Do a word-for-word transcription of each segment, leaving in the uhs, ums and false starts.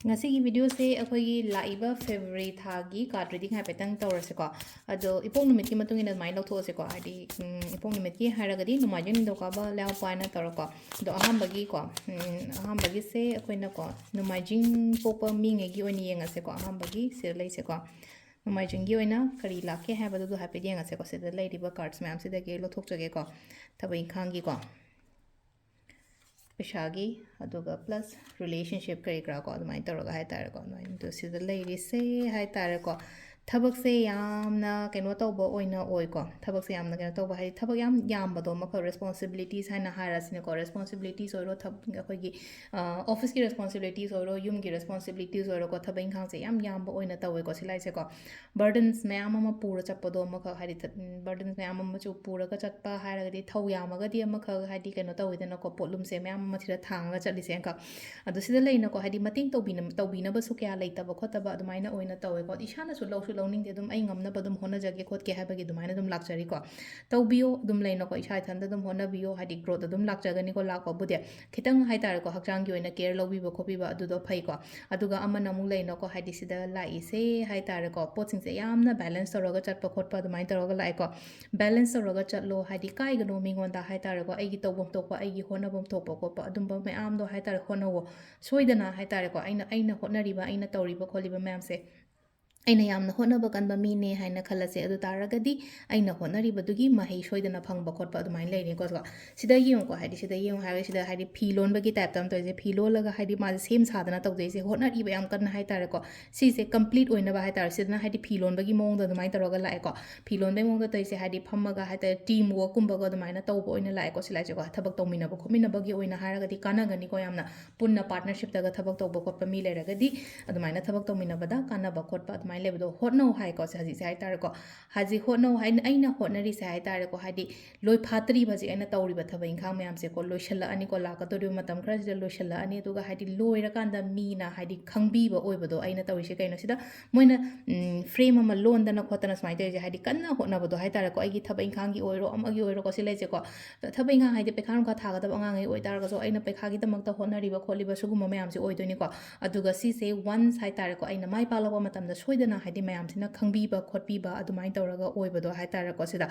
ꯉꯁꯤꯒꯤ videoꯁꯦ ꯑꯩꯈꯣꯏꯒꯤ ꯂꯥꯛꯏꯕ February ꯊꯥꯒꯤ card reading ꯍꯥꯏꯐꯦꯠꯇꯪ ꯇꯧꯔꯁꯤꯀꯣ꯫ ꯑꯗꯣ ꯏꯄꯣꯛ ꯅꯨꯃꯤꯠꯀꯤ ꯃꯇꯨꯡ ꯏꯟꯅ ꯑꯗꯨꯃꯥꯏꯅ ꯂꯧꯊꯣꯛꯑꯁꯤꯀꯣ꯫ ꯍꯥꯏꯗꯤ, ꯎꯝ, ꯏꯄꯣꯛ ꯅꯨꯃꯤꯠꯀꯤ ꯍꯥꯏꯔꯒꯗꯤ ꯅꯣꯡꯃꯥꯏꯖꯤꯡ, ꯅꯤꯡꯊꯧꯀꯥꯕ, ꯂꯩꯍꯥꯎꯄꯥ ꯍꯥꯏꯅ ꯇꯧꯔꯀꯣ꯫ ꯑꯗꯣ ꯑꯍꯥꯟꯕꯒꯤꯀꯣ, ꯎꯝ, ꯑꯍꯥꯟꯕꯒꯤꯁꯦ ꯑꯩꯈꯣꯏꯅꯀꯣ ꯅꯣꯡꯃꯥꯏꯖꯤꯡ ꯄꯣꯛꯄ ꯃꯤꯉꯩꯒꯤ ꯑꯣꯏꯅ ꯌꯦꯡꯉꯁꯦꯀꯣ꯫ ꯑꯍꯥꯟꯕꯒꯤ ꯁꯤꯗ ꯂꯩꯁꯦꯀꯣ꯫ ꯅꯣꯡꯃꯥꯏꯖꯤꯡꯒꯤ ꯑꯣꯏꯅ ꯀꯔꯤ ꯂꯥꯛꯀꯦ ꯍꯥꯏꯕꯗꯨꯗꯣ ꯍꯥꯏꯐꯦꯠ ꯌꯦꯡꯉꯁꯦꯀꯣ꯫ ꯁꯤꯗ ꯂꯩꯔꯤꯕ cards ꯃꯌꯥꯝꯁꯤꯗꯒꯤ ꯑꯩ ꯂꯧꯊꯣꯛꯆꯒꯦꯀꯣ꯫ ꯊꯕꯛ ꯏꯪꯈꯥꯡꯒꯤꯀꯣ꯫ ꯄꯩꯁꯥꯒꯤ, ꯑꯗꯨꯒ plus relationship ꯀꯔꯤ ꯀꯔꯥ ꯀꯣ, ꯑꯗꯨꯃꯥꯏꯅ ꯇꯧꯔꯒ ꯍꯥꯏꯇꯥꯔꯦꯀꯣ꯫ ꯑꯗꯨꯃꯥꯏꯅ ꯑꯗꯣ ꯁꯤꯗ ꯂꯩꯔꯤꯁꯦ ꯍꯥꯏꯇꯥꯔꯦꯀꯣ꯫ ꯊꯕꯛꯁꯦ ꯌꯥꯝꯅ ꯀꯩꯅꯣ ꯇꯧꯕ ꯑꯣꯏꯅ ꯑꯣꯏꯀꯣ꯫ ꯊꯕꯛꯁꯦ ꯌꯥꯝꯅ ꯀꯩꯅꯣ ꯇꯧꯕ ꯍꯥꯏꯗꯤ ꯊꯕꯛ ꯌꯥꯝ ꯌꯥꯝꯕꯗꯣ ꯑꯃꯈꯛ, responsibilities ꯍꯥꯏꯅ ꯍꯥꯏꯔꯁꯤꯅꯦꯀꯣ꯫ Responsibilities ꯑꯣꯏꯔꯣ, ꯊꯕ-, ꯑꯩꯈꯣꯏꯒꯤ, ꯑ, officeꯀꯤ responsibilities ꯑꯣꯏꯔꯣ, ꯌꯨꯝꯒꯤ responsibilities ꯑꯣꯏꯔꯣꯀꯣ, ꯊꯕꯛ ꯏꯪꯈꯥꯡꯁꯦ ꯌꯥꯝ ꯌꯥꯝꯕ ꯑꯣꯏꯅ ꯇꯧꯋꯦꯀꯣ ꯁꯤ ꯂꯥꯏꯁꯦꯀꯣ꯫ Burdens ꯃꯌꯥꯝ ꯑꯃ ꯄꯨꯔ ꯆꯠꯄꯗꯣ ꯑꯃꯈꯛ, ꯍꯥꯏꯗꯤ ꯊ-, burdens ꯃꯌꯥꯝ ꯑꯃꯁꯨ ꯄꯨꯔꯒ ꯆꯠꯄ ꯍꯥꯏꯔꯒꯗꯤ ꯊꯧ ꯌꯥꯝꯃꯒꯗꯤ ꯑꯃꯈꯛ, ꯍꯥꯏꯗꯤ ꯀꯩꯅꯣ ꯇꯧꯋꯤꯗꯅꯀꯣ, ꯄꯣꯠꯂꯨꯝꯁꯦ ꯃꯌꯥꯝ ꯑꯃ ꯁꯤꯗ ꯊꯥꯡꯉꯒ ꯆꯠꯂꯤꯁꯦ ꯑꯃꯈꯛ꯫ ꯑꯗꯣ ꯁꯤꯗ ꯂꯩꯅꯀꯣ, ꯍꯥꯏꯗꯤ ꯃꯇꯦꯡ ꯇꯧꯕꯤꯅ-, ꯇꯧꯕꯤꯅꯕꯁꯨ ꯀꯌꯥ ꯂꯩꯇꯕ ꯈꯣꯠꯇꯕ ꯑꯗꯨꯃꯥꯏꯅ ꯑꯣꯏꯅ ꯇꯧꯋꯦꯀꯣ꯫ ꯏꯁꯥꯅꯁꯨ ꯂꯧꯁꯨ ꯂꯧꯅꯤꯡꯗꯦ, ꯑꯗꯨꯝ ꯑꯩ ꯉꯝꯅꯕ ꯑꯗꯨꯝ ꯍꯣꯠꯅꯖꯒꯦ ꯈꯣꯠꯀꯦ ꯍꯥꯏꯕꯒꯤ ꯑꯗꯨꯃꯥꯏꯅ ꯑꯗꯨꯝ ꯂꯥꯛꯆꯔꯤꯀꯣ꯫ ꯇꯧꯕꯤꯌꯣ, ꯑꯗꯨꯝ ꯂꯩꯅꯀꯣ, ꯏꯁꯥ ꯏꯊꯟꯇ ꯑꯗꯨꯝ ꯍꯣꯠꯅꯕꯤꯌꯣ, ꯍꯥꯏꯗꯤ growth ꯑꯗꯨꯝ ꯂꯥꯛꯆꯒꯅꯤꯀꯣ, ꯂꯥꯛꯄꯕꯨꯗꯤ꯫ ꯈꯤꯇꯪ ꯍꯥꯏꯇꯥꯔꯦꯀꯣ, ꯍꯛꯆꯥꯡꯒꯤ ꯑꯣꯏꯅ care ꯂꯧꯕꯤꯕ ꯈꯣꯠꯄꯤꯕ ꯑꯗꯨꯗꯣ ꯐꯩꯀꯣ꯫ ꯑꯗꯨꯒ ꯑꯃꯅ ꯑꯃꯨꯛ ꯂꯩꯅꯀꯣ, ꯍꯥꯏꯗꯤ ꯁꯤꯗ ꯂꯥꯛꯏꯁꯦ ꯍꯥꯏꯇꯥꯔꯦꯀꯣ, ꯄꯣꯠꯁꯤꯡꯁꯦ ꯌꯥꯝꯅ balance ꯇꯧꯔꯒ ꯆꯠꯄ ꯈꯣꯠꯄ ꯑꯗꯨꯃꯥꯏꯅ ꯇꯧꯔꯒ ꯂꯥꯛꯑꯦꯀꯣ꯫ Balance ꯇꯧꯔꯒ ꯆꯠꯂꯣ, ꯍꯥꯏꯗꯤ ꯀꯥꯏꯒꯅꯣ ꯃꯤꯉꯣꯟꯗ ꯍꯥꯏꯇꯥꯔꯦꯀꯣ, ꯑꯩꯒꯤ ꯇꯧꯐꯝ ꯊꯣꯛꯄ, ꯑꯩꯒꯤ ꯍꯣꯠꯅꯐꯝ ꯊꯣꯛꯄ ꯈꯣꯠꯄ ꯑꯗꯨꯝꯕ ꯃꯌꯥꯝꯗꯣ ꯍꯥꯏꯇꯥꯔꯦ, ꯍꯣꯠꯅꯧꯋꯣ꯫ ꯁꯣꯏꯗꯅ ꯍꯥꯏꯇꯥꯔꯦꯀꯣ, ꯑꯩꯅ, ꯑꯩꯅ ꯍꯣꯠꯅꯔꯤꯕ, ꯑꯩꯅ ꯇꯧꯔꯤꯕ ꯈꯣꯠꯂꯤꯕ ꯃꯌꯥꯝꯁꯦ, ꯑꯩꯅ ꯌꯥꯝꯅ ꯍꯣꯠꯅꯕ ꯀꯟꯕ ꯃꯤꯅꯦ ꯍꯥꯏꯅ ꯈꯜꯂꯁꯦ꯫ ꯑꯗꯨ ꯇꯥꯔꯒꯗꯤ ꯑꯩꯅ ꯍꯣꯠꯅꯔꯤꯕꯗꯨꯒꯤ ꯃꯍꯩ ꯁꯣꯏꯗꯅ ꯐꯪꯕ ꯈꯣꯠꯄ ꯑꯗꯨꯃꯥꯏꯅ ꯂꯩꯔꯦꯀꯣ꯫ ꯁꯤꯗ ꯌꯦꯡꯉꯨꯀꯣ, ꯍꯥꯏꯗꯤ ꯁꯤꯗ ꯌꯦꯡꯉꯨ ꯍꯥꯏꯔꯒ ꯁꯤꯗ ꯍꯥꯏꯗꯤ ꯐꯤ ꯂꯣꯟꯕꯒꯤ typeꯇ ꯑꯃ ꯇꯧꯔꯤꯁꯦ, ꯐꯤ ꯂꯣꯜꯂꯒ ꯍꯥꯏꯗꯤ ꯃꯥꯁꯦ ꯁꯦꯝ ꯁꯥꯗꯅ ꯇꯧꯖꯩꯁꯦ, ꯍꯣꯠꯅꯔꯤꯕ ꯌꯥꯝ ꯀꯟꯅ ꯍꯥꯏꯇꯥꯔꯦꯀꯣ꯫ ꯁꯤꯁꯦ complete ꯑꯣꯏꯅꯕ ꯍꯥꯏꯇꯥꯔꯦ, ꯁꯤꯗꯅ ꯍꯥꯏꯗꯤ ꯐꯤ ꯂꯣꯟꯕꯒꯤ ꯃꯑꯣꯡꯗ ꯑꯗꯨꯃꯥꯏꯅ ꯇꯧꯔꯒ ꯂꯥꯛꯑꯦꯀꯣ꯫ ꯐꯤ ꯂꯣꯟꯕꯒꯤ ꯃꯑꯣꯡꯗ ꯇꯧꯔꯤꯁꯦ ꯍꯥꯏꯗꯤ ꯐꯝꯃꯒ ꯍꯥꯏꯇꯥꯔꯦ, team workꯀꯨꯝꯕꯒ ꯑꯗꯨꯃꯥꯏꯅ ꯇꯧꯕ ꯑꯣꯏꯅ ꯂꯥꯛꯑꯦꯀꯣ꯫ ꯁꯤ ꯂꯥꯏꯁꯦꯀꯣ, ꯊꯕꯛ ꯇꯧꯃꯤꯟꯅꯕ ꯈꯣꯠꯃꯤꯟꯅꯕꯒꯤ ꯑꯣꯏꯅ ꯍꯥꯏꯔꯒꯗꯤ ꯀꯥꯟꯅꯒꯅꯤꯀꯣ ꯌꯥꯝꯅ꯫ ꯄꯨꯟꯅ partnershipꯇꯒ ꯊꯕꯛ ꯇꯧꯕ ꯈꯣꯠꯄ ꯃꯤ ꯂꯩꯔꯒꯗꯤ ꯑꯗꯨꯃꯥꯏꯅ ꯊꯕꯛ ꯇꯧꯃꯤꯟꯅꯕꯗ ꯀꯥꯟꯅꯕ ꯈꯣꯠꯄ ꯑꯗꯨꯃꯥꯏꯅ ꯂꯩꯕꯗꯣ ꯍꯣꯠꯅꯧ ꯍꯥꯏꯀꯣ꯫ ꯁꯤ ꯍꯧꯖꯤꯛꯁꯦ ꯍꯥꯏꯇꯥꯔꯦꯀꯣ, ꯍꯧꯖꯤꯛ ꯍꯣꯠꯅꯧ ꯍꯥꯏꯅ ꯑꯩꯅ ꯍꯣꯠꯅꯔꯤꯁꯦ ꯍꯥꯏꯇꯥꯔꯦꯀꯣ, ꯍꯥꯏꯗꯤ ꯂꯣꯏ ꯐꯥꯠꯇ꯭ꯔꯤꯕ ꯍꯧꯖꯤꯛ ꯑꯩꯅ ꯇꯧꯔꯤꯕ ꯊꯕꯛ ꯏꯪꯈꯥꯡ ꯃꯌꯥꯝꯁꯦꯀꯣ, ꯂꯣꯏꯁꯤꯜꯂꯛꯑꯅꯤꯀꯣ, ꯂꯥꯛꯀꯗꯧꯔꯤꯕ ꯃꯇꯝ ꯈꯔꯁꯤꯗ ꯂꯣꯏꯁꯤꯜꯂꯛꯑꯅꯤ꯫ ꯑꯗꯨꯒ ꯍꯥꯏꯗꯤ ꯂꯣꯏꯔꯀꯥꯟꯗ ꯃꯤꯅ ꯍꯥꯏꯗꯤ ꯈꯪꯕꯤꯕ ꯑꯣꯏꯕꯗꯣ ꯑꯩꯅ ꯇꯧꯔꯤꯁꯦ ꯀꯩꯅꯣ ꯁꯤꯗ ꯃꯣꯏꯅ ꯎꯝ, frame ꯑꯃ ꯂꯣꯟꯗꯅ ꯈꯣꯠꯇꯅ ꯁꯨꯃꯥꯏꯅ ꯇꯧꯔꯤꯁꯦ ꯍꯥꯏꯗꯤ ꯀꯟꯅ ꯍꯣꯠꯅꯕꯗꯣ ꯍꯥꯏꯇꯥꯔꯦꯀꯣ, ꯑꯩꯒꯤ ꯊꯕꯛ ꯏꯪꯈꯥꯡꯒꯤ ꯑꯣꯏꯔꯣ ꯑꯃꯒꯤ ꯑꯣꯏꯔꯣꯀꯣ ꯁꯤ ꯂꯩꯁꯦꯀꯣ꯫ ꯊꯕꯛ ꯏꯪꯈꯥꯡ ꯍꯥꯏꯗꯤ ꯄꯩꯈꯥ ꯅꯨꯡꯈꯥ ꯊꯥꯒꯗꯕ ꯑꯉꯥꯡꯉꯩ ꯑꯣꯏꯇꯥꯔꯒꯁꯨ ꯑꯩꯅ ꯄꯩꯈꯥꯒꯤꯗꯃꯛꯇ ꯍꯣꯠꯅꯔꯤꯕ ꯈꯣꯠꯂꯤꯕ ꯁꯤꯒꯨꯝꯕ ꯃꯌꯥꯝꯁꯦ ꯑꯣꯏꯗꯣꯏꯅꯤꯀꯣ꯫ ꯑꯗꯨꯒ ꯁꯤꯁꯦ once ꯍꯥꯏꯇꯥꯔꯦꯀꯣ, ꯑꯩꯅ ꯃꯥꯏ ꯄꯥꯛꯂꯛꯄ ꯃꯇꯝꯗ ꯁꯣꯏꯗꯅ ꯍꯥꯏꯗꯤ ꯃꯌꯥꯝꯁꯤꯅ ꯈꯪꯕꯤꯕ ꯈꯣꯠꯄꯤꯕ ꯑꯗꯨꯃꯥꯏꯅ ꯇꯧꯔꯒ ꯑꯣꯏꯕꯗꯣ ꯍꯥꯏꯇꯥꯔꯦꯀꯣ ꯁꯤꯗ꯫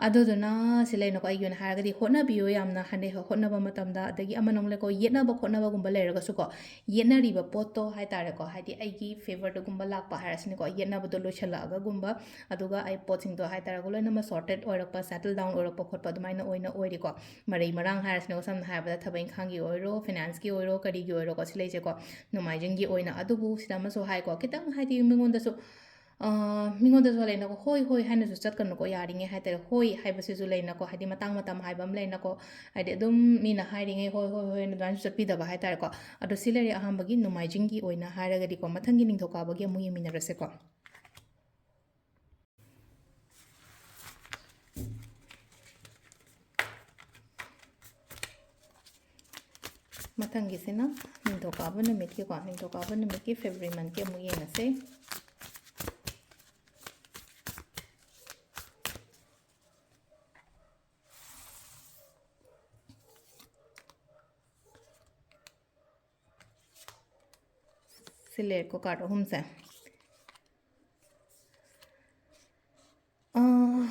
ꯑꯗꯨꯗꯨꯅ ꯁꯤ ꯂꯩꯅꯀꯣ, ꯑꯩꯒꯤ ꯑꯣꯏꯅ ꯍꯥꯏꯔꯒꯗꯤ ꯍꯣꯠꯅꯕꯤꯌꯨ ꯌꯥꯝꯅ ꯍꯥꯏꯅꯩ ꯍꯣꯠꯅꯕ ꯃꯇꯝꯗ꯫ ꯑꯗꯒꯤ ꯑꯃꯅ ꯑꯃꯨꯛ ꯂꯩꯀꯣ, ꯌꯦꯠꯅꯕ ꯈꯣꯠꯅꯕꯒꯨꯝꯕ ꯂꯩꯔꯒꯁꯨꯀꯣ, ꯌꯦꯠꯅꯔꯤꯕ ꯄꯣꯠꯇꯣ ꯍꯥꯏꯇꯥꯔꯦꯀꯣ, ꯍꯥꯏꯗꯤ ꯑꯩꯒꯤ favourꯗꯒꯨꯝꯕ ꯂꯥꯛꯄ ꯍꯥꯏꯔꯁꯤꯅꯦꯀꯣ, ꯌꯦꯠꯅꯕꯗꯣ ꯂꯣꯏꯁꯤꯜꯂꯛꯑꯒꯒꯨꯝꯕ, ꯑꯗꯨꯒ ꯑꯩ ꯄꯣꯠꯁꯤꯡꯗꯣ ꯍꯥꯏꯇꯥꯔꯦꯀꯣ, ꯂꯣꯏꯅꯃꯛ sorted ꯑꯣꯏꯔꯛꯄ, settle down ꯑꯣꯏꯔꯛꯄ ꯈꯣꯠꯄ ꯑꯗꯨꯃꯥꯏꯅ ꯑꯣꯏꯅ ꯑꯣꯏꯔꯦꯀꯣ꯫ ꯃꯔꯩ ꯃꯔꯥꯡ ꯍꯥꯏꯔꯁꯤꯅꯦꯀꯣ, ꯁꯝꯅ ꯍꯥꯏꯔꯕꯗ ꯊꯕꯛ ꯏꯪꯈꯥꯡꯒꯤ ꯑꯣꯏꯔꯣ, financeꯀꯤ ꯑꯣꯏꯔꯣ, ꯀꯔꯤꯒꯤ ꯑꯣꯏꯔꯣꯀꯣ, ꯁꯤ ꯂꯩꯁꯦꯀꯣ, ꯅꯣꯡꯃꯥꯏꯖꯤꯡꯒꯤ ꯑꯣꯏꯅ꯫ ꯑꯗꯨꯕꯨ ꯁꯤꯗ ꯑꯃꯁꯨ ꯍꯥꯏꯀꯣ, ꯈꯤꯇꯪ ꯍꯥꯏꯗꯤ ꯃꯤꯉꯣꯟꯗꯁꯨ ꯑ, ꯃꯤꯉꯣꯟꯗꯁꯨ ꯂꯩꯅꯀꯣ, "ꯍꯣꯏ, ꯍꯣꯏ" ꯍꯥꯏꯅꯁꯨ ꯆꯠꯀꯅꯨꯀꯣ, ꯌꯥꯔꯤꯉꯩ ꯍꯥꯏꯇꯥꯔꯦ꯫ ꯍꯣꯏ ꯍꯥꯏꯕꯁꯤꯁꯨ ꯂꯩꯅꯀꯣ, ꯍꯥꯏꯗꯤ ꯃꯇꯥꯡ ꯃꯇꯝ ꯍꯥꯏꯕ ꯑꯃ ꯂꯩꯅꯀꯣ, ꯍꯥꯏꯗꯤ ꯑꯗꯨꯝ ꯃꯤꯅ ꯍꯥꯏꯔꯤꯉꯩ "ꯍꯣꯏ, ꯍꯣꯏ, ꯍꯣꯏ" ꯍꯥꯏꯅ ꯑꯗꯨꯃꯥꯏꯅꯁꯨ ꯆꯠꯄꯤꯗꯕ ꯍꯥꯏꯇꯥꯔꯦꯀꯣ꯫ ꯑꯗꯣ ꯁꯤ ꯂꯩꯔꯦ ꯑꯍꯥꯟꯕꯒꯤ ꯅꯣꯡꯃꯥꯏꯖꯤꯡꯒꯤ ꯑꯣꯏꯅ ꯍꯥꯏꯔꯒꯗꯤꯀꯣ, ꯃꯊꯪꯒꯤ ꯅꯤꯡꯊꯧꯀꯥꯕꯒꯤ ꯑꯃꯨꯛ ꯌꯦꯡꯃꯤꯟꯅꯔꯁꯦꯀꯣ꯫ ꯃꯊꯪꯒꯤꯁꯤꯅ ꯅꯤꯡꯊꯧꯀꯥꯕ ꯅꯨꯃꯤꯠꯀꯤꯀꯣ, ꯅꯤꯡꯊꯧꯀꯥꯕ ꯅꯨꯃꯤꯠꯀꯤ February monthꯀꯤ ꯑꯃꯨꯛ ꯌꯦꯡꯉꯁꯦ꯫ ꯁꯤ ꯂꯩꯔꯦꯀꯣ, card ꯑꯍꯨꯝꯁꯦ꯫ ꯑꯥ,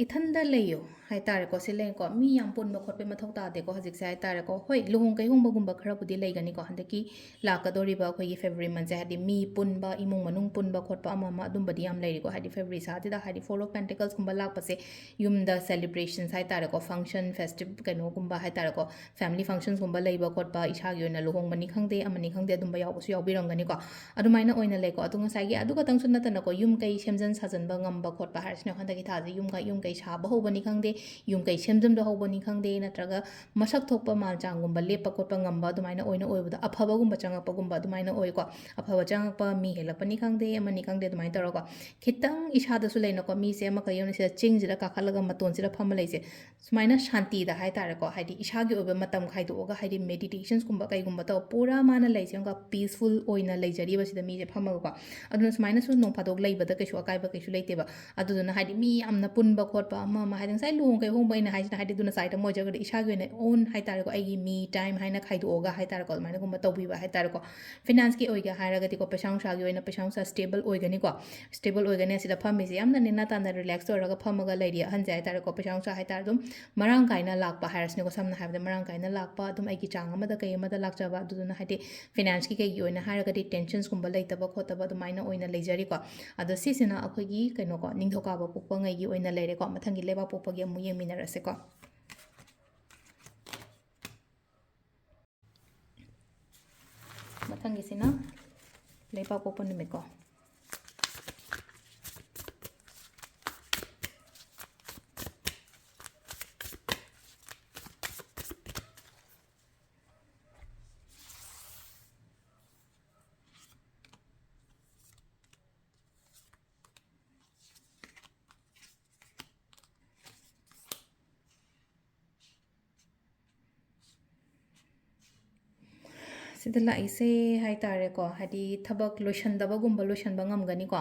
ꯏꯊꯟꯗ ꯂꯩꯌꯣ ꯍꯥꯏꯇꯥꯔꯦꯀꯣ, ꯁꯤ ꯂꯩꯀꯣ, ꯃꯤ ꯌꯥꯝ ꯄꯨꯟꯕ ꯈꯣꯠꯄ ꯃꯊꯧ ꯇꯥꯗꯦꯀꯣ ꯍꯧꯖꯤꯛꯁꯦ ꯍꯥꯏꯇꯥꯔꯦꯀꯣ꯫ ꯍꯣꯏ, ꯂꯨꯍꯣꯡ ꯀꯩꯍꯣꯡꯕꯒꯨꯝꯕ ꯈꯔꯕꯨꯗꯤ ꯂꯩꯒꯅꯤꯀꯣ, ꯍꯟꯗꯛꯀꯤ ꯂꯥꯛꯀꯗꯧꯔꯤꯕ ꯑꯩꯈꯣꯏꯒꯤ February monthꯁꯦ, ꯍꯥꯏꯗꯤ ꯃꯤ ꯄꯨꯟꯕ, ꯏꯃꯨꯡ ꯃꯅꯨꯡ ꯄꯨꯟꯕ ꯈꯣꯠꯄ ꯑꯃ ꯑꯃ ꯑꯗꯨꯝꯕꯗꯤ ꯌꯥꯝ ꯂꯩꯔꯤꯀꯣ, ꯍꯥꯏꯗꯤ February ꯁꯥꯁꯤꯗ ꯍꯥꯏꯗꯤ Four of Pentaclesꯀꯨꯝꯕ ꯂꯥꯛꯄꯁꯦ ꯌꯨꯝꯗ celebrations ꯍꯥꯏꯇꯥꯔꯦꯀꯣ, function, festive ꯀꯩꯅꯣꯒꯨꯝꯕ ꯍꯥꯏꯇꯥꯔꯦꯀꯣ, family functionsꯀꯨꯝꯕ ꯂꯩꯕ ꯈꯣꯠꯄ, ꯏꯁꯥꯒꯤ ꯑꯣꯏꯅ ꯂꯨꯍꯣꯡꯕꯅꯤ ꯈꯪꯗꯦ, ꯑꯃꯅꯤ ꯈꯪꯗꯦ, ꯑꯗꯨꯝꯕ ꯌꯥꯎꯕꯁꯨ ꯌꯥꯎꯕꯤꯔꯝꯒꯅꯤꯀꯣ꯫ ꯑꯗꯨꯃꯥꯏꯅ ꯑꯣꯏꯅ ꯂꯩꯀꯣ꯫ ꯑꯗꯨ ꯉꯁꯥꯏꯒꯤ ꯑꯗꯨ ꯈꯛꯇꯪꯁꯨ ꯅꯠꯇꯅꯀꯣ, ꯌꯨꯝ ꯀꯩ ꯁꯦꯝꯖꯤꯟ ꯁꯥꯖꯤꯟꯕ ꯉꯝꯕ ꯈꯣꯠꯄ ꯍꯥꯏꯔꯁꯤꯅ ꯍꯟꯗꯛꯀꯤ ꯊꯥꯁꯦ ꯌꯨꯝ ꯀꯩ, ꯌꯨꯝ ꯀꯩ ꯁꯥꯕ ꯍꯧꯕꯅꯤ ꯈꯪꯗꯦ, ꯌꯨꯝ ꯀꯩ ꯁꯦꯝꯖꯤꯟꯕ ꯍꯧꯕꯅꯤ ꯈꯪꯗꯦ, ꯅꯠꯇ꯭ꯔꯒ ꯃꯁꯛ ꯊꯣꯛꯄ ꯃꯥꯜ ꯆꯥꯡꯒꯨꯝꯕ ꯂꯦꯞꯄ ꯈꯣꯠꯄ ꯉꯝꯕ ꯑꯗꯨꯃꯥꯏꯅ ꯑꯣꯏꯅ ꯑꯣꯏꯕꯗꯣ, ꯑꯐꯕꯒꯨꯝꯕ ꯆꯪꯉꯛꯄꯒꯨꯝꯕ ꯑꯗꯨꯃꯥꯏꯅ ꯑꯣꯏꯀꯣ꯫ ꯑꯐꯕ ꯆꯪꯉꯛꯄ, ꯃꯤ ꯍꯦꯜꯂꯛꯄꯅꯤ ꯈꯪꯗꯦ, ꯑꯃꯅꯤ ꯈꯪꯗꯦ, ꯑꯗꯨꯃꯥꯏꯅ ꯇꯧꯔꯒꯀꯣ, ꯈꯤꯇꯪ ꯏꯁꯥꯗꯁꯨ ꯂꯩꯅꯀꯣ, ꯃꯤꯁꯦ ꯑꯃ ꯀꯩ ꯍꯥꯏꯅꯤ, ꯁꯤꯗ ꯆꯤꯡꯁꯤꯗ ꯀꯥꯈꯠꯂꯒ ꯃꯇꯣꯟꯁꯤꯗ ꯐꯝꯃ ꯂꯩꯁꯦ, ꯁꯨꯃꯥꯏꯅ ꯁꯥꯟꯇꯤꯗ ꯍꯥꯏ ꯇꯥꯔꯦꯀꯣ, ꯍꯥꯏꯗꯤ ꯏꯁꯥꯒꯤ ꯑꯣꯏꯕ ꯃꯇꯝ ꯈꯥꯏꯗꯣꯛꯑꯒ, ꯍꯥꯏꯗꯤ ꯃꯦꯗꯤꯇꯦꯁꯟꯁꯀꯨꯝꯕ ꯀꯩꯒꯨꯝꯕ ꯇꯧ, ꯄꯨꯔꯥ ꯃꯥꯅ ꯂꯩꯁꯦ ꯑꯃꯨꯛꯀ ꯄꯤꯁꯐꯨꯜ ꯑꯣꯏꯅ ꯂꯩꯖꯔꯤꯕ ꯁꯤꯗ ꯃꯤꯁꯦ ꯐꯝꯃꯒꯀꯣ꯫ ꯑꯗꯨꯅ ꯁꯨꯃꯥꯏꯅꯁꯨ ꯅꯣꯡ ꯐꯥꯗꯣꯛ ꯂꯩꯕꯗ ꯀꯩꯁꯨ ꯑꯀꯥꯏꯕ ꯀꯩꯁꯨ ꯂꯩꯇꯦꯕ꯫ ꯑꯗꯨꯗꯨꯅ ꯍꯥꯏꯗꯤ ꯃꯤ ꯌꯥꯝꯅ ꯄꯨꯟꯕ ꯈꯣꯠꯄ ꯑꯃ ꯑꯃ, ꯍꯥꯏꯗꯤ ꯉꯁꯥꯏ ꯂꯨꯍꯣꯡ ꯀꯩꯍꯣꯡꯕ ꯑꯩꯅ ꯍꯥꯏꯁꯤꯅ ꯍꯥꯏꯗꯤ ꯑꯗꯨꯅ ꯁꯥꯏꯠ ꯑꯃ ꯑꯣꯏꯖꯈ꯭ꯔꯗꯤ, ꯏꯁꯥꯒꯤ ꯑꯣꯏꯅ ꯑꯣꯟ ꯍꯥꯏ ꯇꯥꯔꯦꯀꯣ, ꯑꯩꯒꯤ ꯃꯤ ꯇꯥꯏꯝ ꯍꯥꯏꯅ ꯈꯥꯏꯗꯣꯛꯑꯒ ꯍꯥꯏ ꯇꯥꯔꯦꯀꯣ, ꯑꯗꯨꯃꯥꯏꯅꯒꯨꯝꯕ ꯇꯧꯕꯤꯕ ꯍꯥꯏ ꯇꯥꯔꯦꯀꯣ꯫ ꯐꯤꯅꯥꯟꯁꯀꯤ ꯑꯣꯏꯒꯦ ꯍꯥꯏꯔꯒꯗꯤꯀꯣ, ꯄꯩꯁꯥ ꯅꯨꯡꯁꯥꯒꯤ ꯑꯣꯏꯅ ꯄꯩꯁꯥ ꯅꯨꯡꯁꯥ ꯁ꯭ꯇꯦꯕꯜ ꯑꯣꯏꯒꯅꯤꯀꯣ꯫ ꯁ꯭ꯇꯦꯕꯜ ꯑꯣꯏꯒꯅꯤ꯫ ꯑꯁꯤꯗ ꯐꯝꯃꯤꯁꯦ ꯌꯥꯝꯅ ꯅꯦꯅꯥ ꯇꯥꯅ ꯔꯤꯂꯦꯛꯁ ꯑꯣꯏꯔꯒ ꯐꯝꯃꯒ ꯂꯩꯔꯤ ꯑꯍꯟꯁꯦ ꯍꯥꯏ ꯇꯥꯔꯦꯀꯣ꯫ ꯄꯩꯁꯥ ꯅꯨꯡꯁꯥ ꯍꯥꯏ ꯇꯥꯔꯦ ꯑꯗꯨꯝ ꯃꯔꯥꯡ ꯀꯥꯏꯅ ꯂꯥꯛꯄ ꯍꯥꯏꯔꯁꯤꯅꯦꯀꯣ, ꯁꯝꯅ ꯍꯥꯏꯔꯕꯗ ꯃꯔꯥꯡ ꯀꯥꯏꯅ ꯂꯥꯛꯄ, ꯑꯗꯨꯝ ꯑꯩꯒꯤ ꯆꯥꯡ ꯑꯃꯗ ꯀꯩ ꯑꯃꯗ ꯂꯥꯛꯆꯕ꯫ ꯑꯗꯨꯗꯨꯅ ꯍꯥꯏꯗꯤ ꯐꯤꯅꯥꯟꯁꯀꯤ ꯀꯩꯒꯤ ꯑꯣꯏꯅ ꯍꯥꯏꯔꯒꯗꯤ ꯇꯦꯟꯁꯟꯁꯀꯨꯝꯕ ꯂꯩꯇꯕ ꯈꯣꯠꯇꯕ ꯑꯗꯨꯃꯥꯏꯅ ꯑꯣꯏꯅ ꯂꯩꯖꯔꯤꯀꯣ꯫ ꯑꯗꯣ ꯁꯤꯁꯤꯅ ꯑꯩꯈꯣꯏꯒꯤ ꯀꯩꯅꯣꯀꯣ, ꯅꯤꯡꯊꯧꯀꯥꯕ ꯄꯣꯛꯄꯉꯩꯒꯤ ꯑꯣꯏꯅ ꯂꯩꯔꯦꯀꯣ꯫ ꯃꯊꯪꯒꯤ ꯂꯩꯕꯥꯛ ꯄꯣꯛꯄꯒꯤ ꯑꯃꯨꯛ ꯌꯦꯡꯃꯤꯟꯅꯔꯁꯦꯀꯣ꯫ ꯃꯊꯪꯒꯤꯁꯤꯅ ꯂꯩꯕꯥꯛ ꯄꯣꯛꯄ ꯅꯨꯃꯤꯠꯀꯣ꯫ ꯁꯤꯗ ꯂꯥꯛꯏꯁꯦ ꯍꯥꯏ ꯇꯥꯔꯦꯀꯣ, ꯍꯥꯏꯗꯤ ꯊꯕꯛ ꯂꯣꯏꯁꯟꯗꯕꯒꯨꯝꯕ ꯂꯣꯏꯁꯟꯕ ꯉꯝꯒꯅꯤꯀꯣ꯫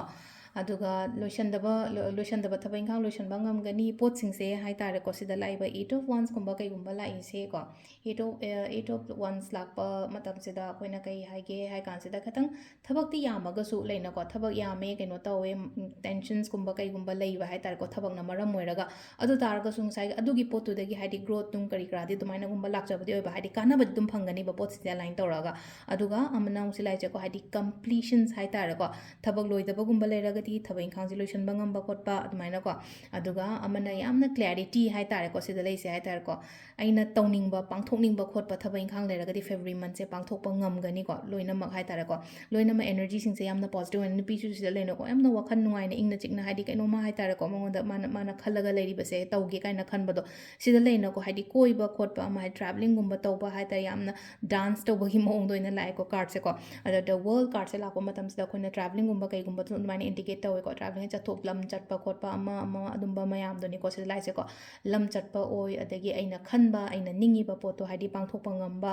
ꯑꯗꯨꯒ ꯂꯣꯏꯁꯟꯗꯕ, ꯂꯣ-, ꯂꯣꯏꯁꯟꯗꯕ ꯊꯕꯛ ꯏꯪꯈꯥꯡ ꯂꯣꯏꯁꯟꯕ ꯉꯝꯒꯅꯤ꯫ ꯄꯣꯠꯁꯤꯡꯁꯦ ꯍꯥꯏ ꯇꯥꯔꯦꯀꯣ, ꯁꯤꯗ ꯂꯥꯛꯏꯕ Eight of Wandsꯀꯨꯝꯕ ꯀꯩꯒꯨꯝꯕ ꯂꯥꯛꯏꯁꯦꯀꯣ, Eight of, ꯑ, Eight of Wands ꯂꯥꯛꯄ ꯃꯇꯝꯁꯤꯗ ꯑꯩꯈꯣꯏꯅ ꯀꯩ ꯍꯥꯏꯒꯦ ꯍꯥꯏ ꯀꯥꯟꯁꯤꯗ, ꯈꯤꯇꯪ ꯊꯕꯛꯇꯤ ꯌꯥꯝꯃꯒꯁꯨ ꯂꯩꯅꯀꯣ, ꯊꯕꯛ ꯌꯥꯝꯃꯦ, ꯀꯩꯅꯣ ꯇꯧꯋꯦ, ꯎꯝ, ꯇꯦꯟꯁꯟꯁꯀꯨꯝꯕ ꯀꯩꯒꯨꯝꯕ ꯂꯩꯕ ꯍꯥꯏ ꯇꯥꯔꯦꯀꯣ, ꯊꯕꯛꯅ ꯃꯔꯝ ꯑꯣꯏꯔꯒ꯫ ꯑꯗꯨ ꯇꯥꯔꯒꯁꯨ ꯉꯁꯥꯏꯒꯤ ꯑꯗꯨꯒꯤ ꯄꯣꯠꯇꯨꯗꯒꯤ ꯍꯥꯏꯗꯤ ꯒ꯭ꯔꯣꯠ ꯅꯨꯡ ꯀꯔꯤ ꯀꯔꯥꯗꯤ ꯑꯗꯨꯃꯥꯏꯅꯒꯨꯝꯕ ꯂꯥꯛꯆꯕꯗꯤ ꯑꯣꯏꯕ, ꯍꯥꯏꯗꯤ ꯀꯥꯟꯅꯕꯗꯤ ꯑꯗꯨꯝ ꯐꯪꯒꯅꯤꯕ ꯄꯣꯠꯁꯤꯡꯁꯦ ꯑꯦꯂꯥꯏꯟ ꯇꯧꯔꯒ꯫ ꯑꯗꯨꯒ ꯑꯃꯅ ꯑꯃꯨꯛ ꯁꯤ ꯂꯥꯛꯏꯁꯦꯀꯣ, ꯍꯥꯏꯗꯤ ꯀꯝꯄ꯭ꯂꯤꯁꯟꯁ ꯍꯥꯏ ꯇꯥꯔꯦꯀꯣ, ꯊꯕꯛ ꯂꯣꯏꯗꯕꯒꯨꯝꯕ ꯂꯩꯔꯒꯗꯤ ꯊꯕꯛ ꯏꯪꯈꯥꯡꯁꯦ ꯂꯣꯏꯁꯤꯟꯕ ꯉꯝꯕ ꯈꯣꯠꯄ ꯑꯗꯨꯃꯥꯏꯅꯀꯣ꯫ ꯑꯗꯨꯒ ꯑꯃꯅ ꯌꯥꯝꯅ clarity ꯍꯥꯏ ꯇꯥꯔꯦꯀꯣ, ꯁꯤꯗ ꯂꯩꯁꯦ ꯍꯥꯏ ꯇꯥꯔꯦꯀꯣ, ꯑꯩꯅ ꯇꯧꯅꯤꯡꯕ, ꯄꯥꯡꯊꯣꯛꯅꯤꯡꯕ ꯈꯣꯠꯄ ꯊꯕꯛ ꯏꯪꯈꯥꯡ ꯂꯩꯔꯒꯗꯤ February monthꯁꯦ ꯄꯥꯡꯊꯣꯛꯄ ꯉꯝꯒꯅꯤꯀꯣ, ꯂꯣꯏꯅꯃꯛ ꯍꯥꯏ ꯇꯥꯔꯦꯀꯣ꯫ ꯂꯣꯏꯅꯃꯛ energyꯁꯤꯡꯁꯦ ꯌꯥꯝꯅ positive ꯑꯣꯏꯅ, ꯅꯨꯄꯤꯁꯨ ꯁꯤꯗ ꯂꯩꯅꯀꯣ, ꯌꯥꯝꯅ ꯋꯥꯈꯜ ꯅꯨꯡꯉꯥꯏꯅ, ꯏꯪꯅ ꯆꯤꯛꯅ, ꯍꯥꯏꯗꯤ ꯀꯩꯅꯣꯝꯃ ꯍꯥꯏ ꯇꯥꯔꯦꯀꯣ, ꯃꯉꯣꯟꯗ ꯃꯥꯅ, ꯃꯥꯅ ꯈꯜꯂꯒ ꯂꯩꯔꯤꯕꯁꯦ ꯇꯧꯒꯦ ꯀꯥꯏꯅ ꯈꯟꯕꯗꯣ ꯁꯤꯗ ꯂꯩꯅꯀꯣ, ꯍꯥꯏꯗꯤ ꯀꯣꯏꯕ ꯈꯣꯠꯄ ꯑꯃ, ꯍꯥꯏꯗꯤ travelling ꯒꯨꯝꯕ ꯇꯧꯕ ꯍꯥꯏ ꯇꯥꯔꯦ, ꯌꯥꯝꯅ dance ꯇꯧꯕꯒꯤ ꯃꯑꯣꯡꯗ ꯑꯣꯏꯅ ꯂꯥꯛꯑꯦꯀꯣ cardꯁꯦꯀꯣ꯫ ꯑꯗ the World cardꯁꯦ ꯂꯥꯛꯄ ꯃꯇꯝꯁꯤꯗ ꯑꯩꯈꯣꯏꯅ travelling ꯒꯨꯝꯕ ꯀꯩꯒꯨꯝꯕꯗꯁꯨ ꯑꯗꯨꯃꯥꯏꯅ indicate ꯇꯧꯋꯦꯀꯣ, travelling ꯆꯠꯊꯣꯛ, ꯂꯝ ꯆꯠꯄ ꯈꯣꯠꯄ ꯑꯃ ꯑꯃ ꯑꯗꯨꯝꯕ ꯃꯌꯥꯝꯗꯨꯅꯤꯀꯣ ꯁꯤꯗ ꯂꯥꯛꯏꯁꯦꯀꯣ꯫ ꯂꯝ ꯆꯠꯄ ꯑꯣꯏ, ꯑꯗꯒꯤ ꯑꯩꯅ ꯈꯟꯕ, ꯑꯩꯅ ꯅꯤꯡꯉꯤꯕ ꯄꯣꯠꯇꯣ ꯍꯥꯏꯗꯤ ꯄꯥꯡꯊꯣꯛꯄ ꯉꯝꯕ,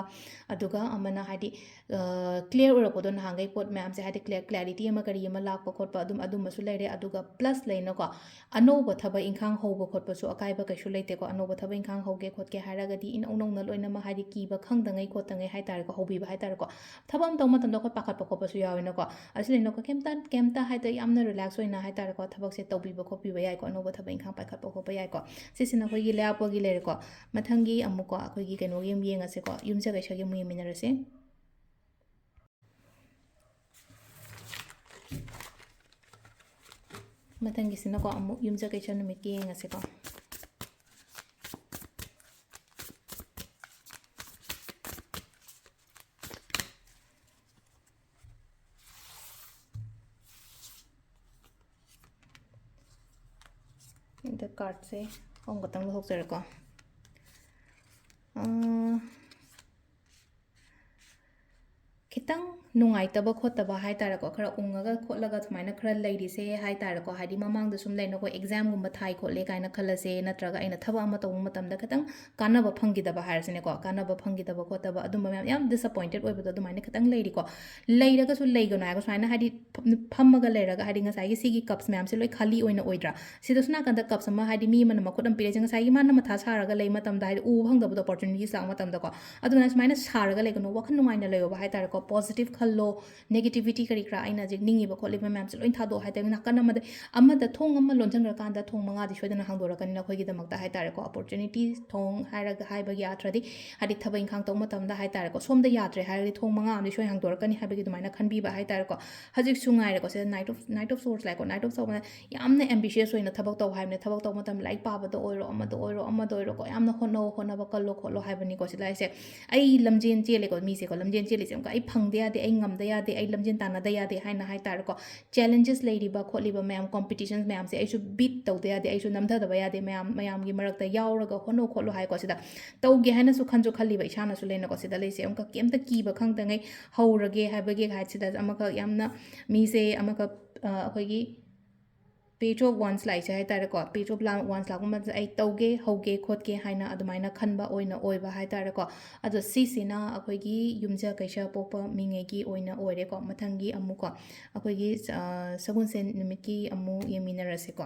ꯑꯗꯨꯒ ꯑꯃꯅ ꯍꯥꯏꯗꯤ clear ꯑꯣꯏꯔꯛꯄꯗꯣ, ꯅꯍꯥꯟꯈꯩ ꯄꯣꯠ ꯃꯌꯥꯝꯁꯦ ꯍꯥꯏꯗꯤ clear, clarity ꯑꯃ ꯀꯔꯤ ꯑꯃ ꯂꯥꯛꯄ ꯈꯣꯠꯄ ꯑꯗꯨꯝ, ꯑꯗꯨꯝꯕꯁꯨ ꯂꯩꯔꯦ꯫ ꯑꯗꯨꯒ plus ꯂꯩꯅꯀꯣ, ꯑꯅꯧꯕ ꯊꯕꯛ ꯏꯪꯈꯥꯡ ꯍꯧꯕ ꯈꯣꯠꯄꯁꯨ ꯑꯀꯥꯏꯕ ꯀꯩꯁꯨ ꯂꯩꯇꯦꯀꯣ꯫ ꯑꯅꯧꯕ ꯊꯕꯛ ꯏꯪꯈꯥꯡ ꯍꯧꯒꯦ ꯈꯣꯠꯀꯦ ꯍꯥꯏꯔꯒꯗꯤ ꯏꯅꯧ ꯅꯧꯅ ꯂꯣꯏꯅꯃꯛ ꯍꯥꯏꯗꯤ ꯀꯤꯕ ꯈꯪꯗꯉꯩ ꯈꯣꯠꯇꯉꯩ ꯍꯥꯏ ꯇꯥꯔꯦꯀꯣ, ꯍꯧꯕꯤꯕ ꯍꯥꯏ ꯇꯥꯔꯦꯀꯣ꯫ ꯊꯕꯛ ꯑꯃ ꯇꯧꯕ ꯃꯇꯝꯗ ꯑꯩꯈꯣꯏ ꯄꯥꯈꯠꯄ ꯈꯣꯠꯄꯁꯨ ꯌꯥꯎꯋꯦꯅꯀꯣ꯫ ꯑꯁꯤ ꯂꯩꯅꯀꯣ, ꯀꯩꯝꯇ, ꯀꯩꯝꯇ ꯍꯥꯏꯗꯤ ꯌꯥꯝꯅ relax ꯑꯣꯏꯅ ꯍꯥꯏ ꯇꯥꯔꯦꯀꯣ, ꯊꯕꯛꯁꯦ ꯇꯧꯕꯤꯕ ꯈꯣꯠꯄꯤꯕ ꯌꯥꯏꯀꯣ, ꯑꯅꯧꯕ ꯊꯕꯛ ꯏꯪꯈꯥꯡ ꯄꯥꯏꯈꯠꯄ ꯈꯣꯠꯄ ꯌꯥꯏꯀꯣ꯫ ꯁꯤꯁꯤꯅ ꯑꯩꯈꯣꯏꯒꯤ ꯂꯩꯕꯥꯛꯄꯣꯛꯒꯤ ꯂꯩꯔꯦꯀꯣ꯫ ꯃꯊꯪꯒꯤ ꯑꯃꯨꯛꯀꯣ ꯑꯩꯈꯣꯏꯒꯤ ꯀꯩꯅꯣꯒꯤ ꯑꯃꯨꯛ ꯌꯦꯡꯉꯁꯦꯀꯣ, ꯌꯨꯝꯁꯀꯩꯁꯒꯤ ꯑꯃꯨꯛ ꯌꯦꯡꯃꯤꯟꯅꯔꯁꯦ꯫ ꯃꯊꯪꯒꯤꯁꯤꯅꯀꯣ ꯑꯃꯨꯛ ꯌꯨꯝꯁꯀꯩꯁ ꯅꯨꯃꯤꯠꯀꯤ ꯌꯦꯡꯉꯁꯦꯀꯣ꯫ ꯑꯗ cardꯁꯦ ꯑꯍꯨꯝ ꯈꯛꯇꯪ ꯂꯧꯊꯣꯛꯆꯔꯦꯀꯣ꯫ ꯑꯥ, ꯈꯤꯇꯪ ꯅꯨꯡꯉꯥꯏꯇꯕ ꯈꯣꯠꯇꯕ ꯍꯥꯏ ꯇꯥꯔꯦꯀꯣ, ꯈꯔ ꯎꯪꯉꯒ ꯈꯣꯠꯂꯒ ꯁꯨꯃꯥꯏꯅ ꯈꯔ ꯂꯩꯔꯤꯁꯦ ꯍꯥꯏ ꯇꯥꯔꯦꯀꯣ, ꯍꯥꯏꯗꯤ ꯃꯃꯥꯡꯗ ꯁꯨꯝ ꯂꯩꯅꯀꯣ, examꯒꯨꯝꯕ ꯊꯥꯏ ꯈꯣꯠꯂꯦ ꯀꯥꯏꯅ ꯈꯜꯂꯁꯦ, ꯅꯠꯇ꯭ꯔꯒ ꯑꯩꯅ ꯊꯕꯛ ꯑꯃ ꯇꯧꯕ ꯃꯇꯝꯗ ꯈꯤꯇꯪ ꯀꯥꯟꯅꯕ ꯐꯪꯈꯤꯗꯕ ꯍꯥꯏꯔꯁꯤꯅꯦꯀꯣ, ꯀꯥꯟꯅꯕ ꯐꯪꯈꯤꯗꯕ ꯈꯣꯠꯇꯕ ꯑꯗꯨꯝꯕ ꯃꯌꯥꯝ, ꯌꯥꯝ disappointed ꯑꯣꯏꯕꯗꯣ ꯑꯗꯨꯃꯥꯏꯅ ꯈꯤꯇꯪ ꯂꯩꯔꯤꯀꯣ꯫ ꯂꯩꯔꯒꯁꯨ ꯂꯩꯒꯅꯣ ꯍꯥꯏꯕ, ꯁꯨꯃꯥꯏꯅ ꯍꯥꯏꯗꯤ ꯐꯝ-, ꯐꯝꯃꯒ ꯂꯩꯔꯒ, ꯍꯥꯏꯗꯤ ꯉꯁꯥꯏꯒꯤ ꯁꯤꯒꯤ cups ꯃꯌꯥꯝꯁꯦ ꯂꯣꯏ ꯈꯥꯂꯤ ꯑꯣꯏꯅ ꯑꯣꯏꯗ꯭ꯔꯥ? ꯁꯤꯗꯁꯨ ꯅꯥꯀꯟꯗ cups ꯑꯃ, ꯍꯥꯏꯗꯤ ꯃꯤ ꯑꯃꯅ ꯃꯈꯨꯠ ꯑꯃ ꯄꯤꯔꯛꯏꯁꯦ, ꯉꯁꯥꯏꯒꯤ ꯃꯥꯅ ꯃꯊꯥ ꯁꯥꯔꯒ ꯂꯩ ꯃꯇꯝꯗ, ꯍꯥꯏꯗꯤ ꯎꯕ ꯐꯪꯗꯕꯗꯣ opportunities ꯂꯥꯛꯄ ꯃꯇꯝꯗꯀꯣ꯫ ꯑꯗꯨꯅ ꯁꯨꯃꯥꯏꯅ ꯁꯥꯔꯒ ꯂꯩꯒꯅꯨ, ꯋꯥꯈꯜ ꯅꯨꯡꯉꯥꯏꯅ ꯂꯩꯌꯣꯕ ꯍꯥꯏ ꯇꯥꯔꯦꯀꯣ, positive ꯈꯜꯂꯣ, negativity ꯀꯔꯤ ꯀꯔꯥ, ꯑꯩꯅ ꯍꯧꯖꯤꯛ ꯅꯤꯡꯉꯤꯕ ꯈꯣꯠꯂꯤꯕ ꯃꯌꯥꯝꯁꯦ ꯂꯣꯏ ꯊꯥꯗꯣꯛꯑꯣ ꯍꯥꯏ ꯇꯥꯔꯗꯤ, ꯅꯥꯀꯟ ꯑꯃꯗ, ꯑꯃꯗ ꯊꯣꯡ ꯑꯃ ꯂꯣꯟꯁꯤꯟꯈ꯭ꯔꯀꯥꯟꯗ ꯊꯣꯡ ꯃꯉꯥꯗꯤ ꯁꯣꯏꯗꯅ ꯍꯥꯡꯗꯣꯔꯛꯀꯅꯤ ꯅꯈꯣꯏꯒꯤꯗꯃꯛꯇ ꯍꯥꯏ ꯇꯥꯔꯦꯀꯣ꯫ Opportunity ꯊꯣꯡ ꯍꯥꯏꯔꯒ ꯍꯥꯏꯕꯒꯤ ꯑꯥꯔꯊꯗꯤ, ꯍꯥꯏꯗꯤ ꯊꯕꯛ ꯏꯪꯈꯥꯡ ꯇꯧꯕ ꯃꯇꯝꯗ ꯍꯥꯏ ꯇꯥꯔꯦꯀꯣ, ꯁꯣꯝꯗ ꯌꯥꯗ꯭ꯔꯦ ꯍꯥꯏꯔꯗꯤ ꯊꯣꯡ ꯃꯉꯥ ꯑꯃꯗꯤ ꯁꯣꯏ ꯍꯥꯡꯗꯣꯔꯛꯀꯅꯤ ꯍꯥꯏꯕꯒꯤ ꯑꯗꯨꯃꯥꯏꯅ ꯈꯟꯕꯤꯕ ꯍꯥꯏ ꯇꯥꯔꯦꯀꯣ꯫ ꯍꯧꯖꯤꯛꯁꯨ ꯉꯥꯏꯔꯦꯀꯣ, ꯁꯤꯗ Knight of, Knight of Swords ꯂꯥꯛꯑꯦꯀꯣ꯫ Knight of Swords ꯌꯥꯝꯅ ambitious ꯑꯣꯏꯅ ꯊꯕꯛ ꯇꯧ ꯍꯥꯏꯕꯅꯦ꯫ ꯊꯕꯛ ꯇꯧꯕ ꯃꯇꯝꯗ ꯂꯥꯏꯔꯤꯛ ꯄꯥꯕꯗ ꯑꯣꯏꯔꯣ, ꯑꯃꯗ ꯑꯣꯏꯔꯣ, ꯑꯃꯗ ꯑꯣꯏꯔꯣꯀꯣ, ꯌꯥꯝꯅ ꯍꯣꯠꯅꯧ, ꯍꯣꯠꯅꯕ ꯀꯜꯂꯣ ꯈꯣꯠꯂꯣ ꯍꯥꯏꯕꯅꯤꯀꯣ ꯁꯤꯗ ꯍꯥꯏꯁꯦ꯫ ꯑꯩ ꯂꯝꯖꯦꯟ ꯆꯦꯜꯂꯦꯀꯣ, ꯃꯤꯁꯦꯀꯣ, ꯂꯝꯖꯦꯟ ꯆꯦꯜꯂꯤꯁꯦ ꯑꯃꯨꯛꯀ ꯑꯩ ꯐꯪꯗ ꯌꯥꯗꯦ, ꯑꯩ ꯉꯝꯗ ꯌꯥꯗꯦ, ꯑꯩ ꯂꯝꯖꯦꯟ ꯇꯥꯟꯅꯗ ꯌꯥꯗꯦ ꯍꯥꯏꯅ ꯍꯥꯏ ꯇꯥꯔꯦꯀꯣ꯫ Challenges ꯂꯩꯔꯤꯕ ꯈꯣꯠꯂꯤꯕ ꯃꯌꯥꯝ, competitions ꯃꯌꯥꯝꯁꯦ ꯑꯩꯁꯨ beat ꯇꯧꯗ ꯌꯥꯗꯦ, ꯑꯩꯁꯨ ꯅꯝꯊꯗꯕ ꯌꯥꯗꯦ, ꯃꯌꯥꯝ, ꯃꯌꯥꯝꯒꯤ ꯃꯔꯛꯇ ꯌꯥꯎꯔꯒ ꯍꯣꯠꯅꯧ ꯈꯣꯠꯂꯣ ꯍꯥꯏꯀꯣ꯫ ꯁꯤꯗ ꯇꯧꯒꯦ ꯍꯥꯏꯅꯁꯨ ꯈꯟꯁꯨ ꯈꯜꯂꯤꯕ ꯏꯁꯥꯅꯁꯨ ꯂꯩꯅꯀꯣ꯫ ꯁꯤꯗ ꯂꯩꯁꯦ ꯑꯃꯨꯛꯀ ꯀꯩꯝꯇ ꯀꯤꯕ ꯈꯪꯗꯉꯩ ꯍꯧꯔꯒꯦ ꯍꯥꯏꯕꯒꯤ ꯍꯥꯏ ꯁꯤꯗ ꯑꯃꯈꯛ ꯌꯥꯝꯅ ꯃꯤꯁꯦ ꯑꯃꯈꯛ, ꯑ, ꯑꯩꯈꯣꯏꯒꯤ Page of Wands ꯂꯥꯛꯏꯁꯦ ꯍꯥꯏ ꯇꯥꯔꯦꯀꯣ, Page of La-, Wands ꯂꯥꯛꯄ ꯃꯇꯝꯗ ꯑꯩ ꯇꯧꯒꯦ, ꯍꯧꯒꯦ, ꯈꯣꯠꯀꯦ ꯍꯥꯏꯅ ꯑꯗꯨꯃꯥꯏꯅ ꯈꯟꯕ ꯑꯣꯏꯅ ꯑꯣꯏꯕ ꯍꯥꯏ ꯇꯥꯔꯦꯀꯣ꯫ ꯑꯗꯣ ꯁꯤꯁꯤꯅ ꯑꯩꯈꯣꯏꯒꯤ ꯌꯨꯝꯖ ꯀꯩꯁ ꯄꯣꯛꯄ ꯃꯤꯉꯩꯒꯤ ꯑꯣꯏꯅ ꯑꯣꯏꯔꯦꯀꯣ꯫ ꯃꯊꯪꯒꯤ ꯑꯃꯨꯛꯀꯣ ꯑꯩꯈꯣꯏꯒꯤ, ꯑ, ꯁꯒꯣꯜꯁꯦꯟ ꯅꯨꯃꯤꯠꯀꯤ ꯑꯃꯨꯛ ꯌꯦꯡꯃꯤꯟꯅꯔꯁꯤꯀꯣ꯫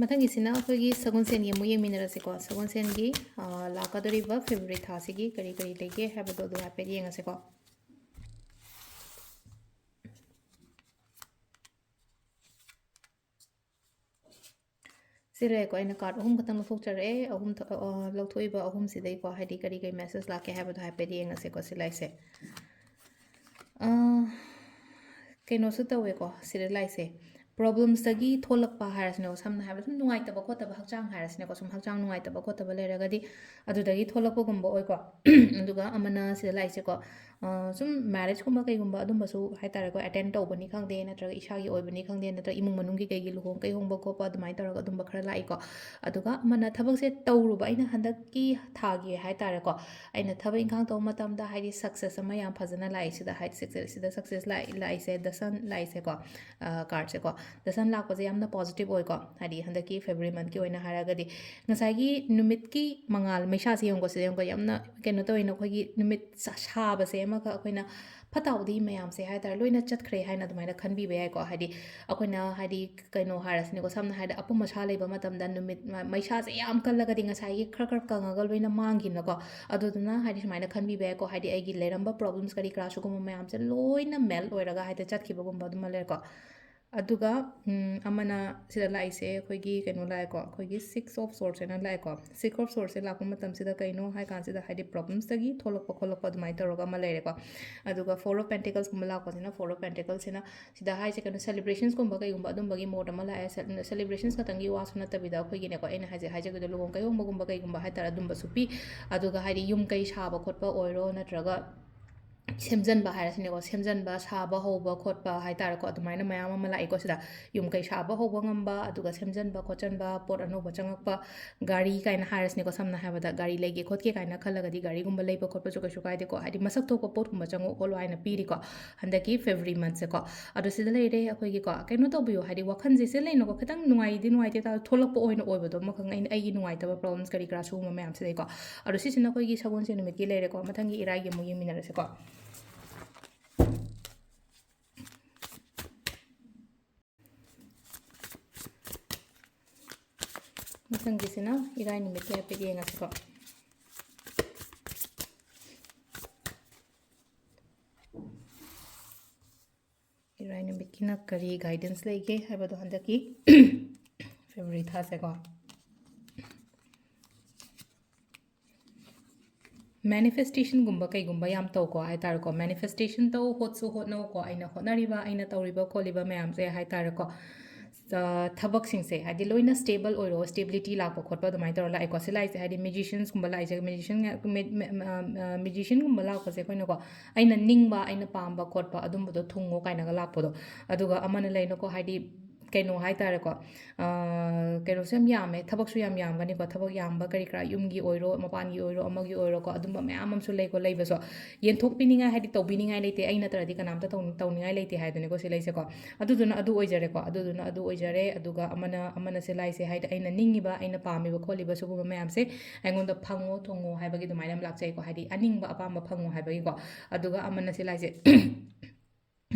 ꯃꯊꯪꯒꯤꯁꯤꯅ ꯑꯩꯈꯣꯏꯒꯤ ꯁꯒꯣꯜꯁꯦꯟꯒꯤ ꯑꯃꯨꯛ ꯌꯦꯡꯃꯤꯟꯅꯔꯁꯤꯀꯣ꯫ ꯁꯒꯣꯜꯁꯦꯟꯒꯤ, ꯑ, ꯂꯥꯛꯀꯗꯧꯔꯤꯕ February ꯊꯥꯁꯤꯒꯤ ꯀꯔꯤ ꯀꯔꯤ ꯂꯩꯒꯦ ꯍꯥꯏꯕꯗꯣ ꯑꯗꯨ ꯍꯥꯏꯐꯦꯠ ꯌꯦꯡꯉꯁꯤꯀꯣ꯫ ꯁꯤ ꯂꯩꯔꯦꯀꯣ, ꯑꯩꯅ card ꯑꯍꯨꯝ ꯈꯛꯇꯪ ꯂꯧꯊꯣꯛꯆꯔꯛꯑꯦ꯫ ꯑꯍꯨꯝ ꯊ-, ꯑ, ꯂꯧꯊꯣꯛꯏꯕ ꯑꯍꯨꯝꯁꯤꯗꯩꯀꯣ, ꯍꯥꯏꯗꯤ ꯀꯔꯤ ꯀꯔꯤ message ꯂꯥꯛꯀꯦ ꯍꯥꯏꯕꯗꯣ ꯍꯥꯏꯐꯦꯠ ꯌꯦꯡꯉꯁꯦꯀꯣ꯫ ꯁꯤ ꯂꯥꯛꯏꯁꯦ, ꯑ, ꯀꯩꯅꯣꯁꯨ ꯇꯧꯋꯦꯀꯣ, ꯁꯤꯗ ꯂꯥꯛꯏꯁꯦ꯫ Problemsꯇꯒꯤ ꯊꯣꯛꯂꯛꯄ ꯍꯥꯏꯔꯁꯤꯅꯦꯀꯣ, ꯁꯝꯅ ꯍꯥꯏꯔꯕꯗ ꯁꯨꯝ ꯅꯨꯡꯉꯥꯏꯇꯕ ꯈꯣꯠꯇꯕ, ꯍꯛꯆꯥꯡ ꯍꯥꯏꯔꯁꯤꯅꯦꯀꯣ, ꯁꯨꯝ ꯍꯛꯆꯥꯡ ꯅꯨꯡꯉꯥꯏꯇꯕ ꯈꯣꯠꯇꯕ ꯂꯩꯔꯒꯗꯤ ꯑꯗꯨꯗꯒꯤ ꯊꯣꯛꯂꯛꯄꯒꯨꯝꯕ ꯑꯣꯏꯀꯣ꯫ ꯑꯗꯨꯒ ꯑꯃꯅ ꯁꯤꯗ ꯂꯥꯛꯏꯁꯦꯀꯣ, ꯑ, ꯁꯨꯝ marriageꯀꯨꯝꯕ ꯀꯩꯒꯨꯝꯕ ꯑꯗꯨꯝꯕꯁꯨ ꯍꯥꯏ ꯇꯥꯔꯦꯀꯣ, attend ꯇꯧꯕꯅꯤ ꯈꯪꯗꯦ, ꯅꯠꯇ꯭ꯔꯒ ꯏꯁꯥꯒꯤ ꯑꯣꯏꯕꯅꯤ ꯈꯪꯗꯦ, ꯅꯠꯇ꯭ꯔꯒ ꯏꯃꯨꯡ ꯃꯅꯨꯡꯒꯤ ꯀꯩꯒꯤ ꯂꯨꯍꯣꯡ ꯀꯩꯍꯣꯡꯕ ꯈꯣꯠꯄ ꯑꯗꯨꯃꯥꯏꯅ ꯇꯧꯔꯒ ꯑꯗꯨꯝꯕ ꯈꯔ ꯂꯥꯛꯏꯀꯣ꯫ ꯑꯗꯨꯒ ꯑꯃꯅ ꯊꯕꯛꯁꯦ ꯇꯧꯔꯨꯕ, ꯑꯩꯅ ꯍꯟꯗꯛꯀꯤ ꯊꯥꯒꯤ ꯍꯥꯏ ꯇꯥꯔꯦꯀꯣ, ꯑꯩꯅ ꯊꯕꯛ ꯏꯪꯈꯥꯡ ꯇꯧꯕ ꯃꯇꯝꯗ ꯍꯥꯏꯗꯤ success ꯑꯃ ꯌꯥꯝ ꯐꯖꯅ ꯂꯥꯛꯏ꯫ ꯁꯤꯗ ꯍꯥꯏꯗꯤ success, ꯁꯤꯗ success ꯂꯥꯛꯏ, ꯂꯥꯛꯏꯁꯦ, the Sun ꯂꯥꯛꯏꯁꯦꯀꯣ, ꯑ, cardꯁꯦꯀꯣ, the Sun ꯂꯥꯛꯄꯁꯦ ꯌꯥꯝꯅ positive ꯑꯣꯏꯀꯣ꯫ ꯍꯥꯏꯗꯤ ꯍꯟꯗꯛꯀꯤ February monthꯀꯤ ꯑꯣꯏꯅ ꯍꯥꯏꯔꯒꯗꯤ ꯉꯁꯥꯏꯒꯤ ꯅꯨꯃꯤꯠꯀꯤ ꯃꯉꯥꯜ, ꯃꯩꯁꯥꯁꯦ ꯌꯦꯡꯉꯨꯀꯣ, ꯁꯤꯗ ꯌꯦꯡꯉꯨꯀꯣ, ꯌꯥꯝꯅ ꯀꯩꯅꯣ ꯇꯧꯋꯦꯅ ꯑꯩꯈꯣꯏꯒꯤ ꯅꯨꯃꯤꯠ ꯁꯥ-, ꯁꯥꯕꯁꯦ ꯑꯃꯒ ꯑꯩꯈꯣꯏꯅ ꯐꯠꯇ ꯍꯥꯎꯗꯤ ꯃꯌꯥꯝꯁꯦ ꯍꯥꯏ ꯇꯥꯔꯦ ꯂꯣꯏꯅ ꯆꯠꯈ꯭ꯔꯦ ꯍꯥꯏꯅ ꯑꯗꯨꯃꯥꯏꯅ ꯈꯟꯕꯤꯕ ꯌꯥꯏꯀꯣ꯫ ꯍꯥꯏꯗꯤ ꯑꯩꯈꯣꯏꯅ ꯍꯥꯏꯗꯤ ꯀꯩꯅꯣ ꯍꯥꯏꯔꯁꯤꯅꯦꯀꯣ, ꯁꯝꯅ ꯍꯥꯏꯔꯕꯗ ꯑꯄꯨꯝ ꯑꯁꯥ ꯂꯩꯕ ꯃꯇꯝꯗ ꯅꯨꯃꯤꯠ ꯃ-, ꯃꯩꯁꯥꯁꯦ ꯌꯥꯝ ꯀꯜꯂꯒꯗꯤ ꯉꯁꯥꯏꯒꯤ ꯈꯔ ꯈꯔ ꯀꯪꯉꯒ ꯂꯣꯏꯅ ꯃꯥꯡꯈꯤꯅꯀꯣ꯫ ꯑꯗꯨꯗꯨꯅ ꯍꯥꯏꯗꯤ ꯁꯨꯃꯥꯏꯅ ꯈꯟꯕꯤꯕ ꯌꯥꯏꯀꯣ, ꯍꯥꯏꯗꯤ ꯑꯩꯒꯤ ꯂꯩꯔꯝꯕ problems ꯀꯔꯤ ꯀꯔꯥ ꯁꯤꯒꯨꯝꯕ ꯃꯌꯥꯝꯁꯦ ꯂꯣꯏꯅ melt ꯑꯣꯏꯔꯒ ꯍꯥꯏꯗꯤ ꯆꯠꯈꯤꯕꯒꯨꯝꯕ ꯑꯗꯨꯃ ꯂꯩꯔꯦꯀꯣ꯫ ꯑꯗꯨꯒ, ꯎꯝ, ꯑꯃꯅ ꯁꯤꯗ ꯂꯥꯛꯏꯁꯦ ꯑꯩꯈꯣꯏꯒꯤ ꯀꯩꯅꯣ ꯂꯥꯛꯑꯦꯀꯣ, ꯑꯩꯈꯣꯏꯒꯤ Six of Swords ꯍꯥꯏꯅ ꯂꯥꯛꯑꯦꯀꯣ꯫ Six of Swords ꯁꯦ ꯂꯥꯛꯄ ꯃꯇꯝꯁꯤꯗ ꯀꯩꯅꯣ ꯍꯥꯏ ꯀꯥꯟꯁꯤꯗ ꯍꯥꯏꯗꯤ problems ꯇꯒꯤ ꯊꯣꯛꯂꯛꯄ ꯈꯣꯠꯂꯛꯄ ꯑꯗꯨꯃꯥꯏꯅ ꯇꯧꯔꯒ ꯑꯃ ꯂꯩꯔꯦꯀꯣ꯫ ꯑꯗꯨꯒ Four of Pentacles ꯀꯨꯝꯕ ꯂꯥꯛꯄꯁꯤꯅ, Four of Pentacles ꯁꯤꯅ ꯁꯤꯗ ꯍꯥꯏꯁꯦ ꯀꯩꯅꯣ, celebrations ꯀꯨꯝꯕ ꯀꯩꯒꯨꯝꯕ ꯑꯗꯨꯝꯕꯒꯤ mood ꯑꯃ ꯂꯥꯛꯑꯦ꯫ Ce-, celebrations ꯈꯛꯇꯪꯒꯤ ꯋꯥꯁꯨ ꯅꯠꯇꯕꯤꯗ ꯑꯩꯈꯣꯏꯒꯤꯅꯦꯀꯣ, ꯑꯩꯅ ꯍꯥꯏꯁꯦ, ꯍꯥꯏꯖꯒꯤꯕꯗꯣ ꯂꯨꯍꯣꯡ ꯀꯩꯍꯣꯡꯕꯒꯨꯝꯕ ꯀꯩꯒꯨꯝꯕ ꯍꯥꯏ ꯇꯥꯔꯦ ꯑꯗꯨꯝꯕꯁꯨ ꯄꯤ꯫ ꯑꯗꯨꯒ ꯍꯥꯏꯗꯤ ꯌꯨꯝ ꯀꯩ ꯁꯥꯕ ꯈꯣꯠꯄ ꯑꯣꯏꯔꯣ, ꯅꯠꯇ꯭ꯔꯒ ꯁꯦꯝꯖꯤꯟꯕ ꯍꯥꯏꯔꯁꯤꯅꯦꯀꯣ, ꯁꯦꯝꯖꯤꯟꯕ, ꯁꯥꯕ ꯍꯧꯕ ꯈꯣꯠꯄ ꯍꯥꯏ ꯇꯥꯔꯦꯀꯣ, ꯑꯗꯨꯃꯥꯏꯅ ꯃꯌꯥꯝ ꯑꯃ ꯂꯥꯛꯏꯀꯣ ꯁꯤꯗ꯫ ꯌꯨꯝ ꯀꯩ ꯁꯥꯕ ꯍꯧꯕ ꯉꯝꯕ, ꯑꯗꯨꯒ ꯁꯦꯝꯖꯤꯟꯕ ꯈꯣꯠꯆꯤꯟꯕ, ꯄꯣꯠ ꯑꯅꯧꯕ ꯆꯪꯉꯛꯄ, ꯒꯥꯔꯤ ꯀꯥꯏꯅ ꯍꯥꯏꯔꯁꯤꯅꯦꯀꯣ, ꯁꯝꯅ ꯍꯥꯏꯔꯕꯗ ꯒꯥꯔꯤ ꯂꯩꯒꯦ ꯈꯣꯠꯀꯦ ꯀꯥꯏꯅ ꯈꯜꯂꯒꯗꯤ ꯒꯥꯔꯤꯒꯨꯝꯕ ꯂꯩꯕ ꯈꯣꯠꯄꯁꯨ ꯀꯩꯁꯨ ꯀꯥꯏꯗꯦꯀꯣ꯫ ꯍꯥꯏꯗꯤ ꯃꯁꯛ ꯊꯣꯛꯄ ꯄꯣꯠꯀꯨꯝꯕ ꯆꯪꯉꯛꯑꯣ ꯈꯣꯠꯂꯣ ꯍꯥꯏꯅ ꯄꯤꯔꯤꯀꯣ ꯍꯟꯗꯛꯀꯤ February month ꯁꯦꯀꯣ꯫ ꯑꯗꯣ ꯁꯤꯗ ꯂꯩꯔꯦ ꯑꯩꯈꯣꯏꯒꯤꯀꯣ, ꯀꯩꯅꯣ ꯇꯧꯕꯤꯌꯨ, ꯍꯥꯏꯗꯤ ꯋꯥꯈꯜꯁꯦ ꯁꯤ ꯂꯩꯅꯀꯣ, ꯈꯤꯇꯪ ꯅꯨꯡꯉꯥꯏꯗꯤ ꯅꯨꯡꯉꯥꯏꯇꯦ ꯇꯥꯔꯁꯨ ꯊꯣꯛꯂꯛꯄ ꯑꯣꯏꯅ ꯑꯣꯏꯕꯗꯣ ꯑꯃꯈꯛ, ꯑꯩꯅ ꯑꯩꯒꯤ ꯅꯨꯡꯉꯥꯏꯇꯕ problems ꯀꯔꯤ ꯀꯔꯥ ꯁꯤꯒꯨꯝꯕ ꯃꯌꯥꯝꯁꯤꯗꯩꯀꯣ꯫ ꯑꯗꯣ ꯁꯤꯁꯤꯅ ꯑꯩꯈꯣꯏꯒꯤ ꯁꯒꯣꯜꯁꯦꯟ ꯅꯨꯃꯤꯠꯀꯤ ꯂꯩꯔꯦꯀꯣ꯫ ꯃꯊꯪꯒꯤ ꯏꯔꯥꯏꯒꯤ ꯑꯃꯨꯛ ꯌꯦꯡꯃꯤꯟꯅꯔꯁꯦꯀꯣ꯫ ꯃꯊꯪꯒꯤꯁꯤꯅ ꯏꯔꯥꯏ ꯅꯨꯃꯤꯠꯀꯤ ꯍꯥꯏꯐꯦꯠ ꯌꯦꯡꯉꯁꯤꯀꯣ꯫ ꯏꯔꯥꯏ ꯅꯨꯃꯤꯠꯀꯤꯅ ꯀꯔꯤ guidance ꯂꯩꯒꯦ ꯍꯥꯏꯕꯗꯣ ꯍꯟꯗꯛꯀꯤ February ꯊꯥꯁꯦꯀꯣ꯫ Manifestationꯒꯨꯝꯕ ꯀꯩꯒꯨꯝꯕ ꯌꯥꯝ ꯇꯧꯀꯣ ꯍꯥꯏ ꯇꯥꯔꯦꯀꯣ꯫ Manifestation ꯇꯧ, ꯍꯣꯠꯁꯨ ꯍꯣꯠꯅꯧꯀꯣ꯫ ꯑꯩꯅ ꯍꯣꯠꯅꯔꯤꯕ, ꯑꯩꯅ ꯇꯧꯔꯤꯕ ꯈꯣꯠꯂꯤꯕ ꯃꯌꯥꯝꯁꯦ ꯍꯥꯏ ꯇꯥꯔꯦꯀꯣ, ꯑ, ꯊꯕꯛꯁꯤꯡꯁꯦ ꯍꯥꯏꯗꯤ ꯂꯣꯏꯅ stable ꯑꯣꯏꯔꯣ, stability ꯂꯥꯛꯄ ꯈꯣꯠꯄ ꯑꯗꯨꯃꯥꯏꯅ ꯇꯧꯔ ꯂꯥꯛꯑꯦꯀꯣ꯫ ꯁꯤ ꯂꯥꯛꯏꯁꯦ ꯍꯥꯏꯗꯤ magiciansꯀꯨꯝꯕ ꯂꯥꯛꯏꯁꯦ, magician, magicianꯒꯨꯝꯕ ꯂꯥꯛꯄꯁꯦ ꯑꯩꯈꯣꯏꯅꯀꯣ, ꯑꯩꯅ ꯅꯤꯡꯕ, ꯑꯩꯅ ꯄꯥꯝꯕ ꯈꯣꯠꯄ ꯑꯗꯨꯝꯕꯗꯣ ꯊꯨꯡꯉꯣ ꯀꯥꯏꯅꯒ ꯂꯥꯛꯄꯗꯣ꯫ ꯑꯗꯨꯒ ꯑꯃꯅ ꯂꯩꯅꯀꯣ, ꯍꯥꯏꯗꯤ ꯀꯩꯅꯣ ꯍꯥꯏ ꯇꯥꯔꯦꯀꯣ, ꯑ, ꯀꯩꯅꯣꯁꯨ ꯌꯥꯝ ꯌꯥꯝꯃꯦ, ꯊꯕꯛꯁꯨ ꯌꯥꯝ ꯌꯥꯝꯒꯅꯤꯀꯣ, ꯊꯕꯛ ꯌꯥꯝꯕ ꯀꯔꯤ ꯀꯔꯥ, ꯌꯨꯝꯒꯤ ꯑꯣꯏꯔꯣ, ꯃꯄꯥꯟꯒꯤ ꯑꯣꯏꯔꯣ, ꯑꯃꯒꯤ ꯑꯣꯏꯔꯣꯀꯣ, ꯑꯗꯨꯝꯕ ꯃꯌꯥꯝ ꯑꯃꯁꯨ ꯂꯩꯀꯣ, ꯂꯩꯕꯁꯨ꯫ ꯌꯦꯟꯊꯣꯛꯄꯤꯅꯤꯡꯉꯥꯏ ꯍꯥꯏꯗꯤ ꯇꯧꯕꯤꯅꯤꯡꯉꯥꯏ ꯂꯩꯇꯦ, ꯑꯩ ꯅꯠꯇ꯭ꯔꯗꯤ ꯀꯅꯥꯝꯇ ꯇꯧ-, ꯇꯧꯅꯤꯡꯉꯥꯏ ꯂꯩꯇꯦ ꯍꯥꯏꯗꯨꯅꯤꯀꯣ ꯁꯤꯂꯩꯁꯦꯀꯣ꯫ ꯑꯗꯨꯗꯨꯅ ꯑꯗꯨ ꯑꯣꯏꯖꯔꯦꯀꯣ, ꯑꯗꯨꯗꯨꯅ ꯑꯗꯨ ꯑꯣꯏꯖꯔꯦ꯫ ꯑꯗꯨꯒ ꯑꯃꯅ, ꯑꯃꯅ ꯁꯤꯂꯥꯏꯁꯦ ꯍꯥꯏꯗꯤ ꯑꯩꯅ ꯅꯤꯡꯉꯤꯕ, ꯑꯩꯅ ꯄꯥꯝꯃꯤꯕ ꯈꯣꯠꯂꯤꯕ ꯁꯤꯒꯨꯝꯕ ꯃꯌꯥꯝꯁꯦ ꯑꯩꯉꯣꯟꯗ ꯐꯪꯉꯣ, ꯊꯨꯡꯉꯣ ꯍꯥꯏꯕꯒꯤ ꯑꯗꯨꯃꯥꯏꯅ ꯑꯃ ꯂꯥꯛꯆꯩꯀꯣ, ꯍꯥꯏꯗꯤ ꯑꯅꯤꯡꯕ ꯑꯄꯥꯝꯕ ꯐꯪꯉꯣ ꯍꯥꯏꯕꯒꯤꯀꯣ꯫ ꯑꯗꯨꯒ ꯑꯃꯅ ꯁꯤꯂꯥꯏꯁꯦ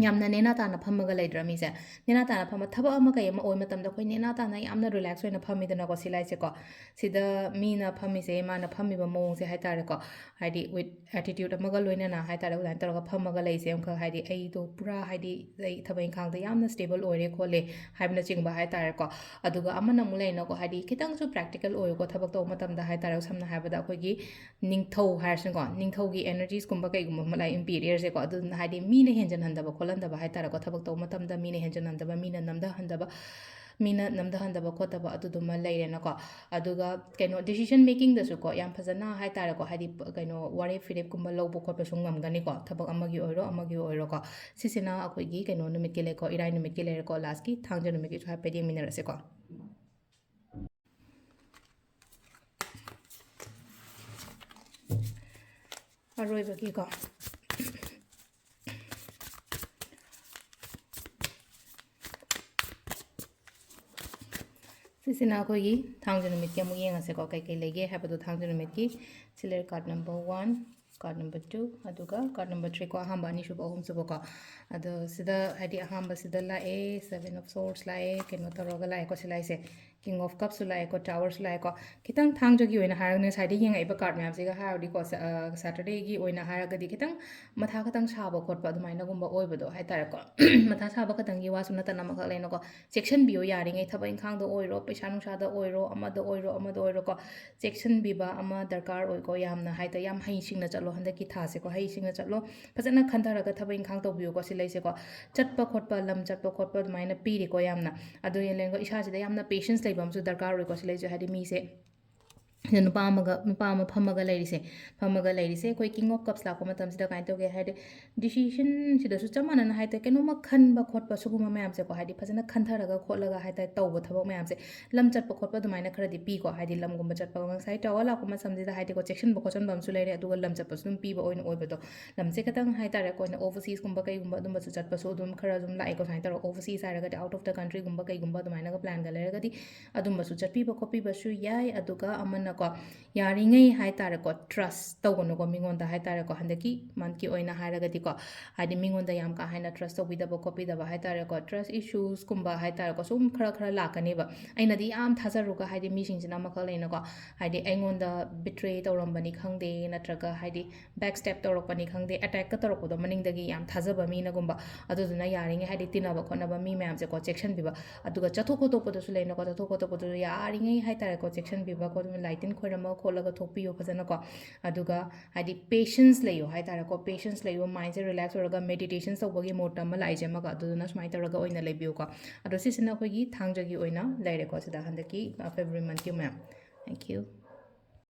ꯌꯥꯝꯅ ꯅꯦꯅꯥ ꯇꯥꯅ ꯐꯝꯃꯒ ꯂꯩꯗ꯭ꯔꯥ ꯃꯤꯁꯦ? ꯅꯦꯅꯥ ꯇꯥꯅ ꯐꯝꯕ, ꯊꯕꯛ ꯑꯃ ꯀꯩ ꯑꯃ ꯑꯣꯏ ꯃꯇꯝꯗ ꯑꯩꯈꯣꯏ ꯅꯦꯅꯥ ꯇꯥꯅ ꯌꯥꯝꯅ ꯔꯤꯂꯦꯛꯁ ꯑꯣꯏꯅ ꯐꯝꯃꯤꯗꯅꯀꯣ ꯁꯤꯂꯥꯏꯁꯦꯀꯣ꯫ ꯁꯤꯗ ꯃꯤꯅ ꯐꯝꯃꯤꯁꯦ, ꯃꯥꯅ ꯐꯝꯃꯤꯕ ꯃꯑꯣꯡꯁꯦ ꯍꯥꯏ ꯇꯥꯔꯦꯀꯣ, ꯍꯥꯏꯗꯤ with attitude ꯑꯃꯒ ꯂꯣꯏꯅꯅ ꯍꯥꯏ ꯇꯥꯔꯦ, ꯑꯗꯨꯃꯥꯏꯅ ꯇꯧꯔꯒ ꯐꯝꯃꯒ ꯂꯩꯁꯦ ꯑꯃꯈꯛ, ꯍꯥꯏꯗꯤ ꯑꯩꯗꯣ ꯄꯨꯔꯥ ꯍꯥꯏꯗꯤ ꯑꯩ ꯊꯕꯛ ꯏꯪꯈꯥꯡꯗ ꯌꯥꯝꯅ ꯁ꯭ꯇꯦꯕꯜ ꯑꯣꯏꯔꯦ ꯈꯣꯠꯂꯦ ꯍꯥꯏꯕꯅꯆꯤꯡꯕ ꯍꯥꯏ ꯇꯥꯔꯦꯀꯣ꯫ ꯑꯗꯨꯒ ꯑꯃꯅ ꯑꯃꯨꯛ ꯂꯩꯅꯀꯣ, ꯍꯥꯏꯗꯤ ꯈꯤꯇꯪꯁꯨ ꯄ꯭ꯔꯦꯛꯇꯤꯀꯦꯜ ꯑꯣꯏꯌꯨꯀꯣ, ꯊꯕꯛ ꯇꯧꯕ ꯃꯇꯝꯗ ꯍꯥꯏ ꯇꯥꯔꯦ, ꯁꯝꯅ ꯍꯥꯏꯔꯕꯗ ꯑꯩꯈꯣꯏꯒꯤ ꯅꯤꯡꯊꯧ ꯍꯥꯏꯔꯁꯤꯀꯣ, ꯅꯤꯡꯊꯧꯒꯤ ꯑꯦꯅꯔꯖꯤꯁꯀꯨꯝꯕ ꯀꯩꯒꯨꯝꯕ ꯑꯃ ꯂꯥꯛꯑꯦ, ꯏꯝꯄꯤꯔꯤꯌꯔꯁꯦꯀꯣ, ꯑꯗꯨꯗꯨꯅ ꯍꯥꯏꯗꯤ ꯃꯤꯅ ꯍꯦꯟꯖꯟꯍꯟꯗꯕ ꯈꯣꯠꯍꯟꯗꯕ ꯍꯥꯏ ꯇꯥꯔꯦꯀꯣ, ꯊꯕꯛ ꯇꯧꯕ ꯃꯇꯝꯗ ꯃꯤꯅ ꯍꯦꯟꯖꯟꯍꯟꯗꯕ, ꯃꯤꯅ ꯅꯝꯊꯍꯟꯗꯕ, ꯃꯤꯅ ꯅꯝꯊꯍꯟꯗꯕ ꯈꯣꯠꯇꯕ ꯑꯗꯨꯗꯨꯃ ꯂꯩꯔꯦꯅꯀꯣ꯫ ꯑꯗꯨꯒ ꯀꯩꯅꯣ, ꯗꯤꯁꯤꯖꯟ ꯃꯦꯀꯤꯡꯗꯁꯨꯀꯣ ꯌꯥꯝ ꯐꯖꯅ ꯍꯥꯏ ꯇꯥꯔꯦꯀꯣ, ꯍꯥꯏꯗꯤ ꯀꯩꯅꯣ, ꯋꯥꯔꯦꯞ ꯐꯤꯔꯦꯞꯀꯨꯝꯕ ꯂꯧꯕ ꯈꯣꯠꯄꯁꯨ ꯉꯝꯒꯅꯤꯀꯣ, ꯊꯕꯛ ꯑꯃꯒꯤ ꯑꯣꯏꯔꯣ ꯑꯃꯒꯤ ꯑꯣꯏꯔꯣꯀꯣ꯫ ꯁꯤꯁꯤꯅ ꯑꯩꯈꯣꯏꯒꯤ ꯀꯩꯅꯣ ꯅꯨꯃꯤꯠꯀꯤ ꯂꯩꯀꯣ, ꯏꯔꯥꯏ ꯅꯨꯃꯤꯠꯀꯤ ꯂꯩꯔꯦꯀꯣ, ꯂꯥꯁꯀꯤ ꯊꯥꯡꯖ ꯅꯨꯃꯤꯠꯀꯤꯁꯨ ꯍꯥꯏꯐꯦꯠ ꯌꯦꯡꯃꯤꯟꯅꯔꯁꯤꯀꯣ꯫ ꯑꯔꯣꯏꯕꯒꯤꯀꯣ, ꯁꯤꯁꯤꯅ ꯑꯩꯈꯣꯏꯒꯤ ꯊꯥꯡꯖ ꯅꯨꯃꯤꯠꯀꯤ ꯑꯃꯨꯛ ꯌꯦꯡꯉꯁꯦꯀꯣ, ꯀꯩꯀꯩ ꯂꯩꯒꯦ ꯍꯥꯏꯕꯗꯣ ꯊꯥꯡꯖ ꯅꯨꯃꯤꯠꯀꯤ꯫ ꯁꯤ ꯂꯩꯔꯦ card number one, card number two, ꯑꯗꯨꯒ card number three ꯀꯣ, ꯑꯍꯥꯟꯕ, ꯑꯅꯤꯁꯨꯕ, ꯑꯍꯨꯝꯁꯨꯕꯀꯣ꯫ ꯑꯗꯣ ꯁꯤꯗ ꯍꯥꯏꯗꯤ ꯑꯍꯥꯟꯕꯁꯤꯗ ꯂꯥꯛꯑꯦ, Seven of Swords ꯂꯥꯛꯑꯦ, ꯀꯩꯅꯣ ꯇꯧꯔꯒ ꯂꯥꯛꯑꯦꯀꯣ, ꯁꯤ ꯂꯥꯛꯏꯁꯦ, King of Cupsꯁꯨ ꯂꯥꯛꯑꯦꯀꯣ, Towerꯁꯨ ꯂꯥꯛꯑꯦꯀꯣ꯫ ꯈꯤꯇꯪ ꯊꯥꯡꯖꯒꯤ ꯑꯣꯏꯅ ꯍꯥꯏꯔꯒ, ꯉꯁꯥꯏꯗꯩ ꯌꯦꯡꯉꯛꯏꯕ card ꯃꯌꯥꯝꯁꯤꯒ ꯍꯥꯏꯔꯨꯔꯗꯤꯀꯣ, ꯁ-, ꯑ, Saturdayꯒꯤ ꯑꯣꯏꯅ ꯍꯥꯏꯔꯒꯗꯤ ꯈꯤꯇꯪ ꯃꯊꯥ ꯈꯤꯇꯪ ꯁꯥꯕ ꯈꯣꯠꯄ ꯑꯗꯨꯃꯥꯏꯅꯒꯨꯝꯕ ꯑꯣꯏꯕꯗꯣ ꯍꯥꯏ ꯇꯥꯔꯦꯀꯣ꯫ ꯃꯊꯥ ꯁꯥꯕ ꯈꯛꯇꯪꯒꯤ ꯋꯥꯁꯨ ꯅꯠꯇꯅ ꯑꯃꯈꯛ ꯂꯩꯅꯀꯣ, ꯆꯦꯛꯁꯤꯟꯕꯤꯌꯣ ꯌꯥꯔꯤꯉꯩ, ꯊꯕꯛ ꯏꯪꯈꯥꯡꯗ ꯑꯣꯏꯔꯣ, ꯄꯩꯁꯥ ꯅꯨꯡꯁꯥꯗ ꯑꯣꯏꯔꯣ, ꯑꯃꯗ ꯑꯣꯏꯔꯣ, ꯑꯃꯗ ꯑꯣꯏꯔꯣꯀꯣ, ꯆꯦꯛꯁꯤꯟꯕꯤꯕ ꯑꯃ ꯗꯔꯀꯥꯔ ꯑꯣꯏꯀꯣ꯫ ꯌꯥꯝꯅ ꯍꯥꯏꯗꯤ ꯌꯥꯝ ꯍꯩꯁꯤꯡꯅ ꯆꯠꯂꯣ ꯍꯟꯗꯛꯀꯤ ꯊꯥꯁꯦꯀꯣ, ꯍꯩꯁꯤꯡꯅ ꯆꯠꯂꯣ꯫ ꯐꯖꯅ ꯈꯟꯊꯔꯒ ꯊꯕꯛ ꯏꯪꯈꯥꯡ ꯇꯧꯕꯤꯌꯨꯀꯣ ꯁꯤ ꯂꯩꯁꯦꯀꯣ꯫ ꯆꯠꯄ ꯈꯣꯠꯄ, ꯂꯝ ꯆꯠꯄ ꯈꯣꯠꯄ ꯑꯗꯨꯃꯥꯏꯅ ꯄꯤꯔꯤꯀꯣ ꯌꯥꯝꯅ꯫ ꯑꯗꯨ ꯌꯦꯡꯂꯦꯀꯣ, ꯏꯁꯥꯁꯤꯗ ꯌꯥꯝꯅ patience ꯂꯩꯕ ꯑꯃꯁꯨ ꯗꯔꯀꯥꯔ ꯑꯣꯏꯀꯣ ꯁꯤ ꯂꯩꯁꯦ, ꯍꯥꯏꯗꯤ ꯃꯤꯁꯦ ꯁꯤꯗ ꯅꯨꯄꯥ ꯑꯃꯒ ꯅꯨꯄꯥ ꯑꯃ ꯐꯝꯃꯒ ꯂꯩꯔꯤꯁꯦ, ꯐꯝꯃꯒ ꯂꯩꯔꯤꯁꯦ ꯑꯩꯈꯣꯏ King of Cups ꯂꯥꯛꯄ ꯃꯇꯝꯁꯤꯗ ꯀꯃꯥꯏꯅ ꯇꯧꯒꯦ ꯍꯥꯏꯗꯤ, decision ꯁꯤꯗꯁꯨ ꯆꯞ ꯃꯥꯟꯅꯅ ꯍꯥꯏꯇꯥꯔꯦ, ꯀꯩꯅꯣꯝꯃ ꯈꯟꯕ ꯈꯣꯠꯄ ꯁꯤꯒꯨꯝꯕ ꯃꯌꯥꯝꯁꯦꯀꯣ, ꯍꯥꯏꯗꯤ ꯐꯖꯅ ꯈꯟꯊꯔꯒ ꯈꯣꯠꯂꯒ ꯍꯥꯏꯇꯥꯔꯦ, ꯇꯧꯕ ꯊꯕꯛ ꯃꯌꯥꯝꯁꯦ, ꯂꯝ ꯆꯠꯄ ꯈꯣꯠꯄ ꯑꯗꯨꯃꯥꯏꯅ ꯈꯔꯗꯤ ꯄꯤꯀꯣ, ꯍꯥꯏꯗꯤ ꯂꯝꯒꯨꯝꯕ ꯆꯠꯄ, ꯉꯁꯥꯏ Tower ꯂꯥꯛꯄ ꯃꯇꯝꯁꯤꯗ ꯍꯥꯏꯗꯤꯀꯣ, ꯆꯦꯛꯁꯤꯟꯕ ꯈꯣꯠꯆꯟꯕ ꯑꯃꯁꯨ ꯂꯩꯔꯦ, ꯑꯗꯨꯒ ꯂꯝ ꯆꯠꯄꯁꯨ ꯑꯗꯨꯝ ꯄꯤꯕ ꯑꯣꯏꯅ ꯑꯣꯏꯕꯗꯣ, ꯂꯝꯁꯦ ꯈꯤꯇꯪ ꯍꯥꯏꯇꯥꯔꯦꯀꯣ, ꯑꯩꯅ overseas ꯀꯨꯝꯕ ꯀꯩꯒꯨꯝꯕ ꯑꯗꯨꯝꯕꯁꯨ ꯆꯠꯄꯁꯨ ꯑꯗꯨꯝ ꯈꯔ ꯑꯗꯨꯝ ꯂꯥꯛꯑꯦꯀꯣ, ꯁꯨꯃꯥꯏꯅ ꯇꯧꯔꯒ overseas ꯍꯥꯏꯔꯒꯗꯤ out of the country ꯒꯨꯝꯕ ꯀꯩꯒꯨꯝꯕ ꯑꯗꯨꯃꯥꯏꯅꯒ plan ꯒ ꯂꯩꯔꯒꯗꯤ ꯑꯗꯨꯝꯕꯁꯨ ꯆꯠꯄꯤꯕ ꯈꯣꯠꯄꯤꯕꯁꯨ ꯌꯥꯏ꯫ ꯑꯗꯨꯒ ꯑꯃꯅꯀꯣ, ꯌꯥꯔꯤꯉꯩ ꯍꯥꯏꯇꯥꯔꯦꯀꯣ, trust ꯇꯧꯒꯅꯨꯀꯣ ꯃꯤꯉꯣꯟꯗ ꯍꯥꯏꯇꯥꯔꯦꯀꯣ, ꯍꯟꯗꯛꯀꯤ month ꯀꯤ ꯑꯣꯏꯅ ꯍꯥꯏꯔꯒꯗꯤꯀꯣ, ꯍꯥꯏꯗꯤ ꯃꯤꯉꯣꯟꯗ ꯌꯥꯝ ꯀꯥ ꯍꯦꯟꯅ trust ꯇꯧꯕꯤꯗꯕ ꯈꯣꯠꯄꯤꯗꯕ ꯍꯥꯏꯇꯥꯔꯦꯀꯣ, trust issues ꯀꯨꯝꯕ ꯍꯥꯏꯇꯥꯔꯦꯀꯣ, ꯁꯨꯝ ꯈꯔ ꯈꯔ ꯂꯥꯛꯀꯅꯦꯕ꯫ ꯑꯩꯅꯗꯤ ꯌꯥꯝ ꯊꯥꯖꯔꯨꯒ, ꯍꯥꯏꯗꯤ ꯃꯤꯁꯤꯡꯁꯤꯅ ꯑꯃꯈꯛ ꯂꯩꯅꯀꯣ, ꯍꯥꯏꯗꯤ ꯑꯩꯉꯣꯟꯗ betray ꯇꯧꯔꯝꯕꯅꯤ ꯈꯪꯗꯦ, ꯅꯠꯇ꯭ꯔꯒ ꯍꯥꯏꯗꯤ back stab ꯇꯧꯔꯛꯄꯅꯤ ꯈꯪꯗꯦ, attack ꯀ ꯇꯧꯔꯛꯄꯗꯣ ꯃꯅꯤꯡꯗꯒꯤ ꯌꯥꯝ ꯊꯥꯖꯕ ꯃꯤꯅꯒꯨꯝꯕ꯫ ꯑꯗꯨꯗꯨꯅ ꯌꯥꯔꯤꯉꯩ ꯍꯥꯏꯗꯤ ꯇꯤꯟꯅꯕ ꯈꯣꯠꯅꯕ ꯃꯤ ꯃꯌꯥꯝꯁꯦꯀꯣ ꯆꯦꯛꯁꯤꯟꯕꯤꯕ꯫ ꯑꯗꯨꯒ ꯆꯠꯊꯣꯛ ꯈꯣꯠꯇꯣꯛꯄꯗꯁꯨ ꯂꯩꯅꯀꯣ, ꯆꯠꯊꯣꯛ ꯈꯣꯠꯇꯣꯛꯄꯗꯁꯨ ꯌꯥꯔꯤꯉꯩ ꯍꯥꯏꯇꯥꯔꯦꯀꯣ ꯆꯦꯛꯁꯤꯟꯕꯤꯕꯀꯣ, ꯑꯗꯨꯝ ꯂꯥꯏ ꯇꯤꯟ ꯈꯣꯏꯔꯝꯃꯒ ꯈꯣꯠꯂꯒ ꯊꯣꯛꯄꯤꯌꯣ ꯐꯖꯅꯀꯣ꯫ ꯑꯗꯨꯒ ꯍꯥꯏꯗꯤ patience ꯂꯩꯌꯣ ꯍꯥꯏꯇꯥꯔꯦꯀꯣ, patience ꯂꯩꯌꯣ, mind ꯁꯦ relax ꯑꯣꯏꯔꯒ meditation ꯇꯧꯕꯒꯤ mood ꯑꯃ ꯂꯥꯛꯏꯁꯦ ꯑꯃꯒ, ꯑꯗꯨꯗꯨꯅ ꯁꯨꯃꯥꯏꯅ ꯇꯧꯔꯒ ꯑꯣꯏꯅ ꯂꯩꯕꯤꯌꯨꯀꯣ꯫ ꯑꯗꯣ ꯁꯤꯁꯤꯅ ꯑꯩꯈꯣꯏꯒꯤ ꯊꯥꯡꯖꯒꯤ ꯑꯣꯏꯅ ꯂꯩꯔꯦꯀꯣ ꯁꯤꯗ ꯍꯟꯗꯛꯀꯤ February month ꯀꯤ ꯃꯌꯥꯝ꯫ Thank you꯫